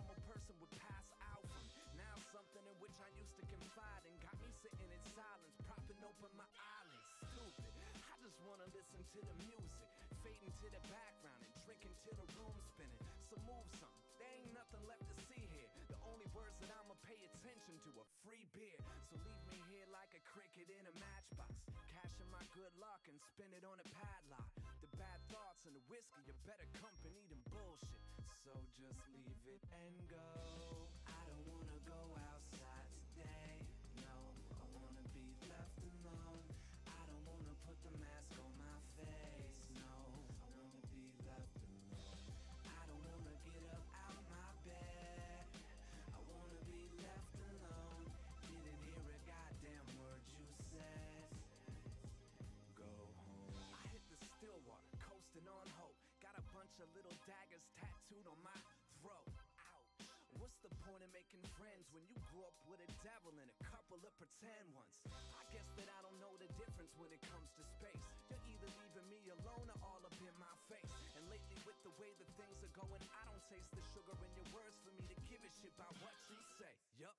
normal person would pass out from. Now something in which I used to confide in got me sitting in silence, propping open my eyelids. Stupid. I just wanna listen to the music, fading to the background and drinking till the room's spinning. So move something. There ain't nothing left to see here. The only words that I'ma pay attention to are free beer. So leave me here like a cricket in a matchbox. Cashing my good luck and spend it on a padlock. The bad thoughts and the whiskey are better company than bullshit. So just leave it and go. I don't wanna go outside today. No, I wanna be left alone. I don't wanna put the mask on my face. No, I wanna be left alone. I don't wanna get up out my bed. I wanna be left alone. Didn't hear a goddamn word you said. Go home. I hit the still water, coasting on hope. Got a bunch of little daggers tattooed on my throat. Ouch. What's the point of making friends when you grew up with a devil and a couple of pretend ones? I guess that I don't know the difference when it comes to space. You're either leaving me alone or all up in my face. And lately, with the way that things are going, I don't taste the sugar in your words for me to give a shit about what you say. Yup.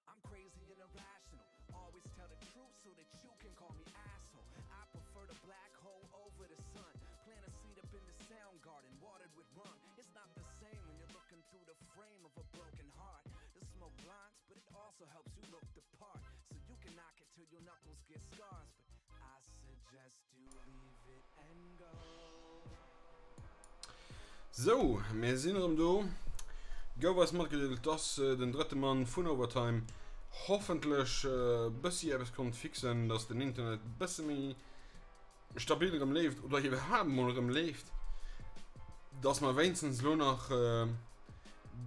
I'm crazy and irrational. Always tell the truth so that you can call me asshole. I prefer the black hole over the sun. Plant a seed up in the sound garden, watered with rum. It's not the same when you're looking through the frame of a broken heart. The smoke blinds, but it also helps you look the part. So you can knock it till your knuckles get scars. But I suggest you leave it and go. Sou, mir sinn erëm do. Gouf eis matgedeelt, dass den drëtte Mann vun Overtime hoffentlech e bëssi eppes konnt fixen, dass den Internet e bësse méi stabil erëm leeft oder iwwerhaapt mol erëm leeft, dass mer wéinstens elo nach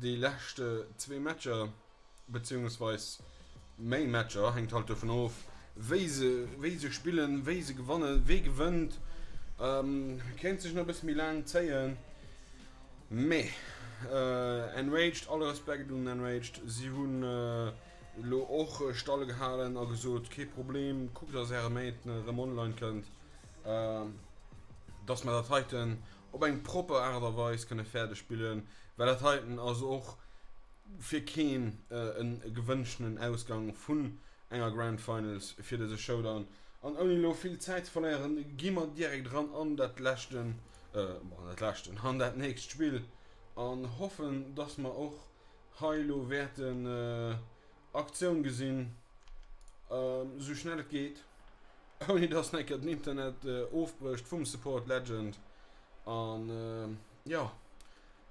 déi lescht zwee Matcher, beziehungsweis méi Matcher, hänkt halt dovun of, wéi se, wéi se spillen, wéi se gewannen, wee gewënnt, kéint sech nach e bësse méi laang zéien, mee Enraged, alle Respekt un Enraged, si hunn elo och Stall gehalen a gesot, kee Problem, kuckt dass äre Mate erëm online kënnt, dass mer dat heiten op eng propper Aart a Weis kënne fäerdeg spillen, well dat heiten ass och fir keen e gewënschtenen Ausgang vun enger Grand Finals fir dëse Showdown. An ouni elo vill Zäit ze verléieren, gi mer direkt eran an dat leschten, bon, dat leschten, an dat nächst Spill an hoffen, dass mer och hei elo wäerten Aktioun gesinn, esou schnell et geet, ouni dass nach eng Kéier den Internet ofbrécht vum Support Legend. An jo,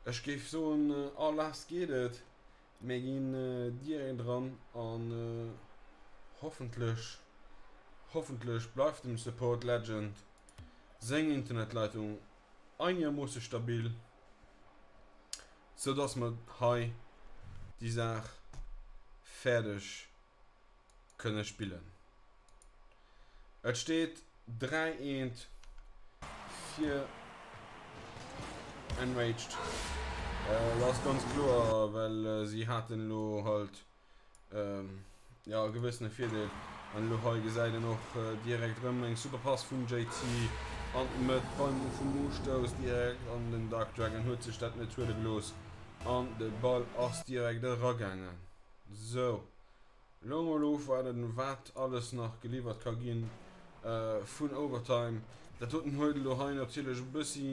ech géif soen, a lass geet et. Mir ginn direkt eran an hoffentlech, hoffentlech bleift dem Support Legend seng Internetleitung einegermoosse stabil. Sou dass mer hei déi Saach fäerdeg kënne spillen. Et steet 3, 1 fir Enraged. Dat ass ganz kloer, well si haten elo halt Jo, e gewëssene Virdeel. An elo hei gesäit een och direkt erëm eng super Pass vum JT an d'Mëtt beim vum Ustouss direkt an den Dark Dragon huet sech dat net huele gelooss an de Ball ass direkt eragaangen. Sou, elo mol ofwaarden wat alles nach geliwwert ka ginn vun Overtime. Dat doten huet elo hei natierlech e bëssi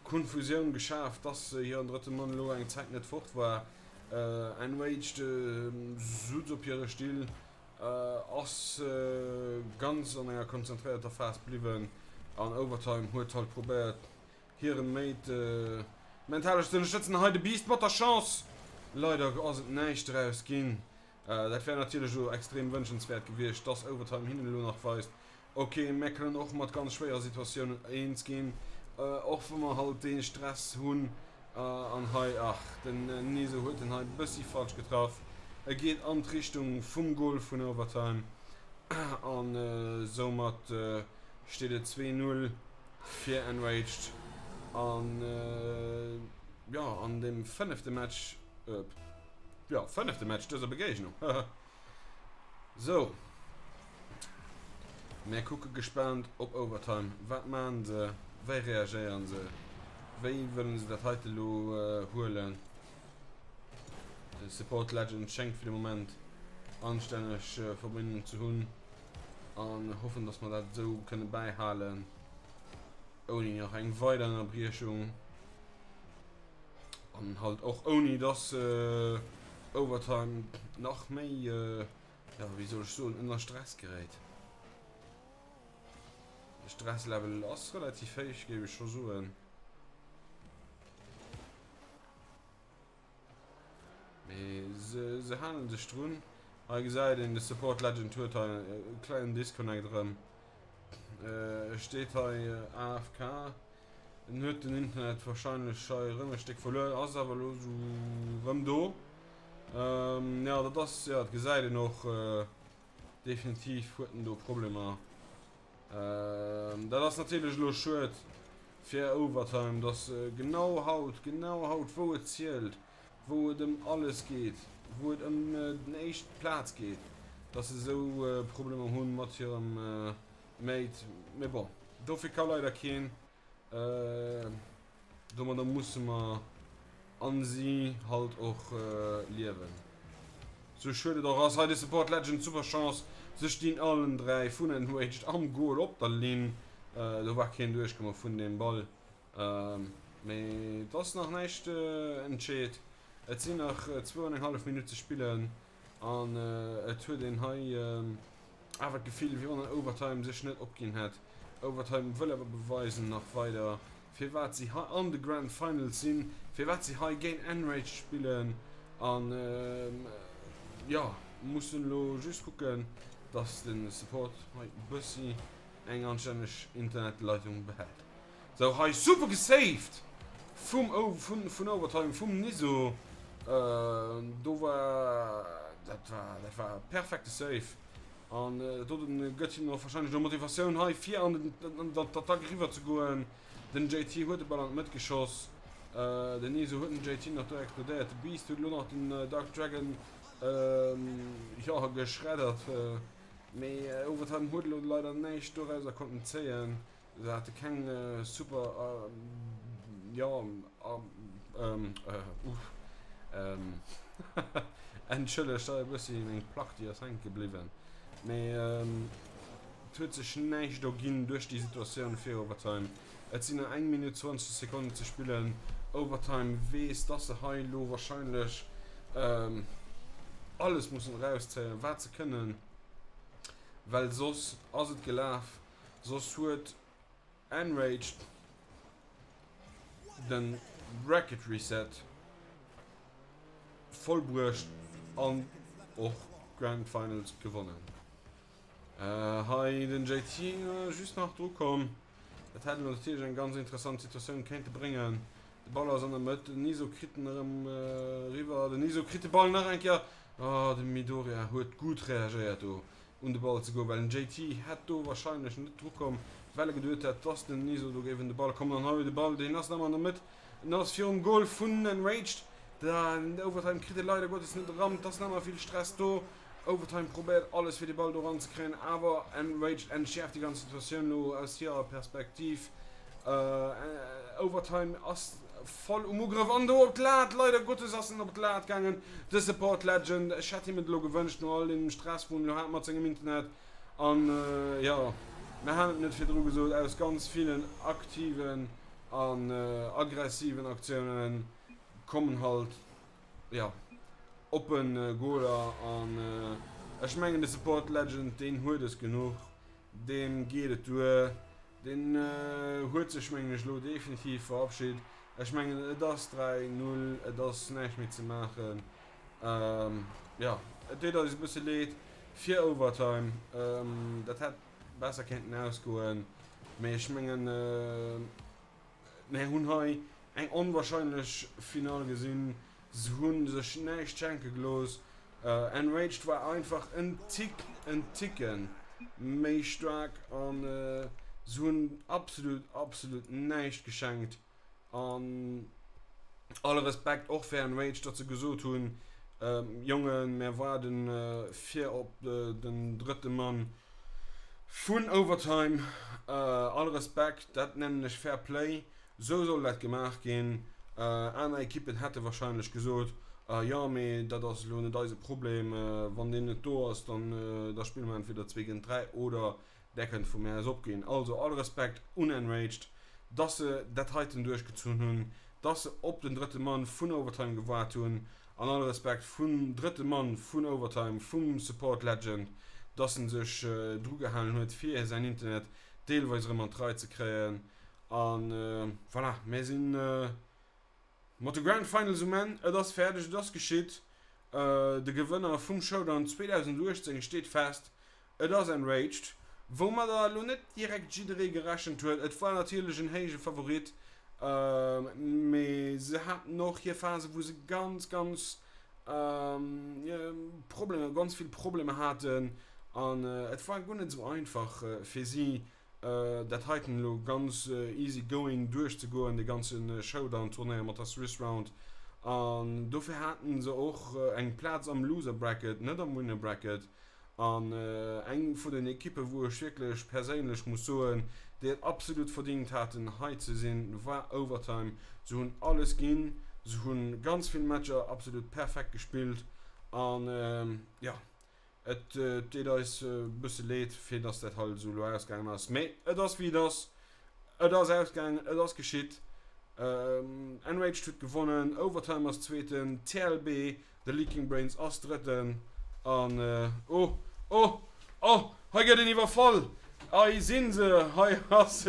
Konfusioun geschaf, dass hiren drëtte Mann elo eng Zäit net fort war. Enraged sutz op hire Still, ass ganz an enger konzentréierter Phas bliwwen an Overtime huet halt probéiert hire Mate mentalesch ze ënnerstëtzen. Hei de Beast mat der Chance, leider ass et näischt draus ginn. Dat wär natierlech elo extrem wënschenswäert gewiescht, dass Overtime hinnen elo nach weist, ok, mär kënnen och mat ganz schwéiere Situatiounen eens ginn, och wa mer halt dee Stress hunn. An hei, ach, den Niso huet en hei e bëssi falsch getraff. E geet an d'Richtung vum Gol vun Overtime an soumat steet et 2, 0 fir Enraged an, jo, an deem fënnefte Match. Jo, fënnefte Match dëser Begéignung. Sou. Mär kucke gespaant op Overtime. Wat maachen se? Wéi reagéieren se? Wéi wëllen se dat heite lo huelen? Support Legend schéngt fir de Moment anstänneg Verbindung ze hunn an hoffen, dass mer dat esou kënne bäihalen ouni nach eng weider Ënnerbriechung an halt och ouni dass Overtime nach méi, jo wéi soll ech soen, ënner Stress geréit. De Stresslevel ass relativ héich, géif ech scho soen. Mee se, se halen sech drun. Hei gesäit een, de Support Legend huet hei e klengen Disconnect erëm. Äh, steet hei AFK. En huet den Internet wahrscheinlech hei erëm e Stéck verluer, ass awer elo sou erëm do. Ähm, ja, dat ass, ja, dat gesäit een och, äh, definitiv huet en do Problemer. Dat ass natierlech elo schued fir Overtime, dass genau haut, genau haut, wou et zielt, wou et ëm alles geet, wou et ëm den éischt Plaz geet, dass se esou Problemer hu mat hirem Mate. Mee bon, dofir ka leider keen. Domadder musse mer an si halt och liewen. Sou schued et och ass. Hei de Support Legend, super Chance. Se stinn allen 3 vun Enraged am Goal op der Linn. Do war keen duerchkomm vun deem Ball. Mee et ass nach näischt entscheet. Et sinn nach zwou an eng hallef Minutt ze spillen. An et huet een hei awer d'Gefill, wéi wann en Overtime sech net opginn hätt. Overtime wëll awer beweisen nach weider, firwat si hei an de Grand Finals sinn, firwat si hei géint Enraged spillen. An jo, mussen elo just kucken, dass de Support hei e bëssi eng anstänneg Internetleitung behält. Sou hei super gesaved vum vun Overtime vum Niso. Do war dat war dat war perfekte Save an do gëtt him och wahrscheinlech no Motivatioun hei fir an den d'Attack eriwwer ze goen. Den JT huet de Ball an d'Mëtt geschoss. Den Niso huet den JT nach do explodéiert. De Beast huet elo nach den Dark Dragon jo geschreddert. Mee Overtime huet elo leider näischt dorauser konnten zéien. Se hate keng super jo uff entschëllegt hei e bëssi meng Plack déi ass hänke bliwwen mee et huet sech näischt erginn duerch déi Situatioun fir Overtime. Et sinn nach eng Minutt 20 Sekonnen ze spillen. Overtime weess dass se hei elo warscheinlech alles mussen erauszéien wat se kënnen, well soss ass et gelaf. Soss huet Enraged den Bracket Reset vollbruecht an och Grand Finals gewonnen. Hei den JT just nach dru komm. Dat hätt elo natierlech eng ganz interessant Situatioun kéinte bréngen. De Ball ass an der Mëtt, den Niso kritt en erëm eriwwer. Den Niso kritt de Ball nach eng Kéier. Oh, de Midoriya huet gutt reagéiert do. un de Ball ze goen, well den JT hätt do wahrscheinlech net dru komm, well e geduet hätt, dass den Niso do géif un de Ball kommen. An hei de Ball, deen ass nach ëmmer an der Mëtt, en ass virum Goal vun Enraged. Den Overtime kritt e leider Gottes net eran, et ass nach ëmmer vill Stress do. Overtime probéiert alles fir de Ball do eran ze kréien, awer Enraged entschäerft déi ganz Situatioun elo aus hirer Perspektiv. Overtime ass voll um Ugrëff an do op d'Lat, leider Gottes ass en op d'Lat gaangen, de Support Legend. Ech hätt him et elo gewënscht no all deem Stress wou en elo hat mat sengem Internet an jo, mir han et net virdru gesot, aus ganz villen aktiven an aggressiven Aktiounen kommen halt jo oppen Goaler an ech mengen de Support Legend deen huet es genuch, deem geet et duer. Deen huet sech mengen ech elo definitiv verabschit. Ech mengen et ass 3, 0, et ass näischt méi ze maachen. Jo, et deet eis e bësse leed fir Overtime. Dat hätt besser kéinten ausgoen, mee ech mengen mir hunn hei eng onwahrscheinlech Finall gesinn. Se hu sech näischt schenke gelooss. Enraged war einfach en Tick, en Ticken méi staark an se hunn absolut, absolut näischt geschenkt. An alle Respekt och fir Enraged, datt se gesot hunn, Jongen, mär waarden fir op den drëtte Mann vun Overtime. All Respekt, dat nennen ech Fair Play. Sou soll dat gemaach ginn. Aner Ekippen hätte warscheinlech gesot. Jo, mee dat ass elo net eise Problem. Wann deen net do ass, dann da spille mer entweder 2 géint 3 oder där kënnt vu mär aus opginn. Also all Respekt un Enraged, dass se dat heiten duerchgezunn hunn, dass se op den drëtte Mann vun Overtime gewaart hunn an all Respekt vum drëtte Mann vun Overtime, vum Support Legend, dass en sech dru gehalen huet fir säin Internet deelweis erëm an d'Rei ze kréien. A voilà, mär sinn. Mat de Grand Finals um Enn, et ass fäerdeg, et ass geschitt, de Gewënner vum Showdown 2018 steet fest, et ass Enraged, woumadder elo net direkt jidderee gerechent huet. Et war natierlech en héije Favorit, mee se haten och hir Phase wou se ganz, ganz Problemer, ganz vill Problemer haten an et war guer net esou einfach fir si. Dat heiten elo ganz easy going duerchzegoen, de ganze Showdown Turnéier mat der Swiss Round. An dofir haten se och eng Plaz am Loser Bracket, net am Winner Bracket. An eng vun den Ekippe wou ech wierklech perséinlech muss soen, déi et absolut verdingt haten hei ze sinn, war Overtime. Se hunn alles ginn, se hu ganz vill Matcher absolut perfekt gespillt an jo, Et deet eis e bësse leed, fir dass dat halt esou elo ausgaangen ass, mee et ass wéi et ass. Et ass ausgaangen, et ass geschitt. Enraged huet gewonnen, Overtime ass Zweeten, TLB, The Leaking Brains ass Drëtten an oh, oh, oh, hei gëtt een iwwerfall! Hei si se, hei ass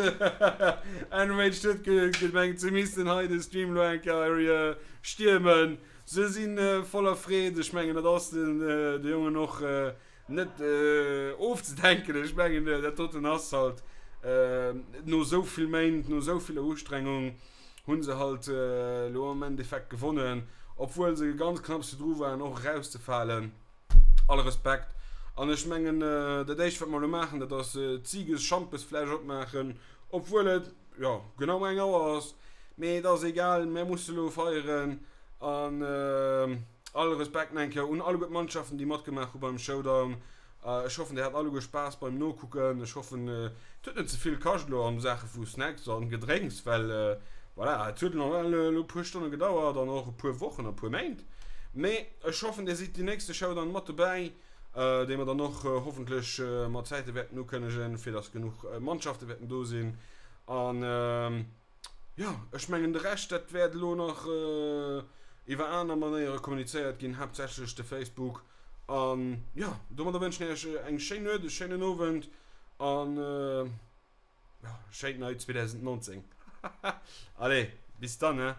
Enraged huet gemengt, se missten hei de Stream elo eng Kéier stiermen. Se si voller Freed. Ech mengen, dat ass den de Jongen och net ofzedenken. Ech mengen, dat doten ass halt no esou vill Méint, no esou viller Ustrengung hu se halt elo am Endeffekt gewonnen, obwuel se ganz knapps virdru waren och erauszefalen. Alle Respekt. An ech mengen, dat éischt wat mer elo maachen, dat ass d'Sieges-Schampesfläsch opmaachen, obwuel et, jo, genau eng Auer ass, mee et ass egal, mär musse lo feieren an all Respekt nach eng Kéier un alleguer d'Mannschaften, déi matgemaach hu beim Showdown. Ech hoffen, dir hat alleguer Spaass beim Nokucken. Ech hoffen, et huet net ze vill kascht elo an Saache vu Snacks an Gedrénks, well voilà, et huet elo e puer Stonne gedauert an och e puer Wochen a puer Méint. Mee ech hoffen, dir sidd déi nächste Showdown mat dobäi. déi mer dann och hoffentlech mat Zäite wäerten ukënnegen, fir dass genuch Mannschafte wäerten do sinn. An jo, ech mengen de Rescht, dat wäert elo nach iwwer aner Manéiere kommunizéiert ginn, haaptsächlech de Facebook. An jo, domadder wënschen ech iech eng schéin Nuet, e schéinen Owend an jo, schéint neit 2019. Allez, bis dann, hein.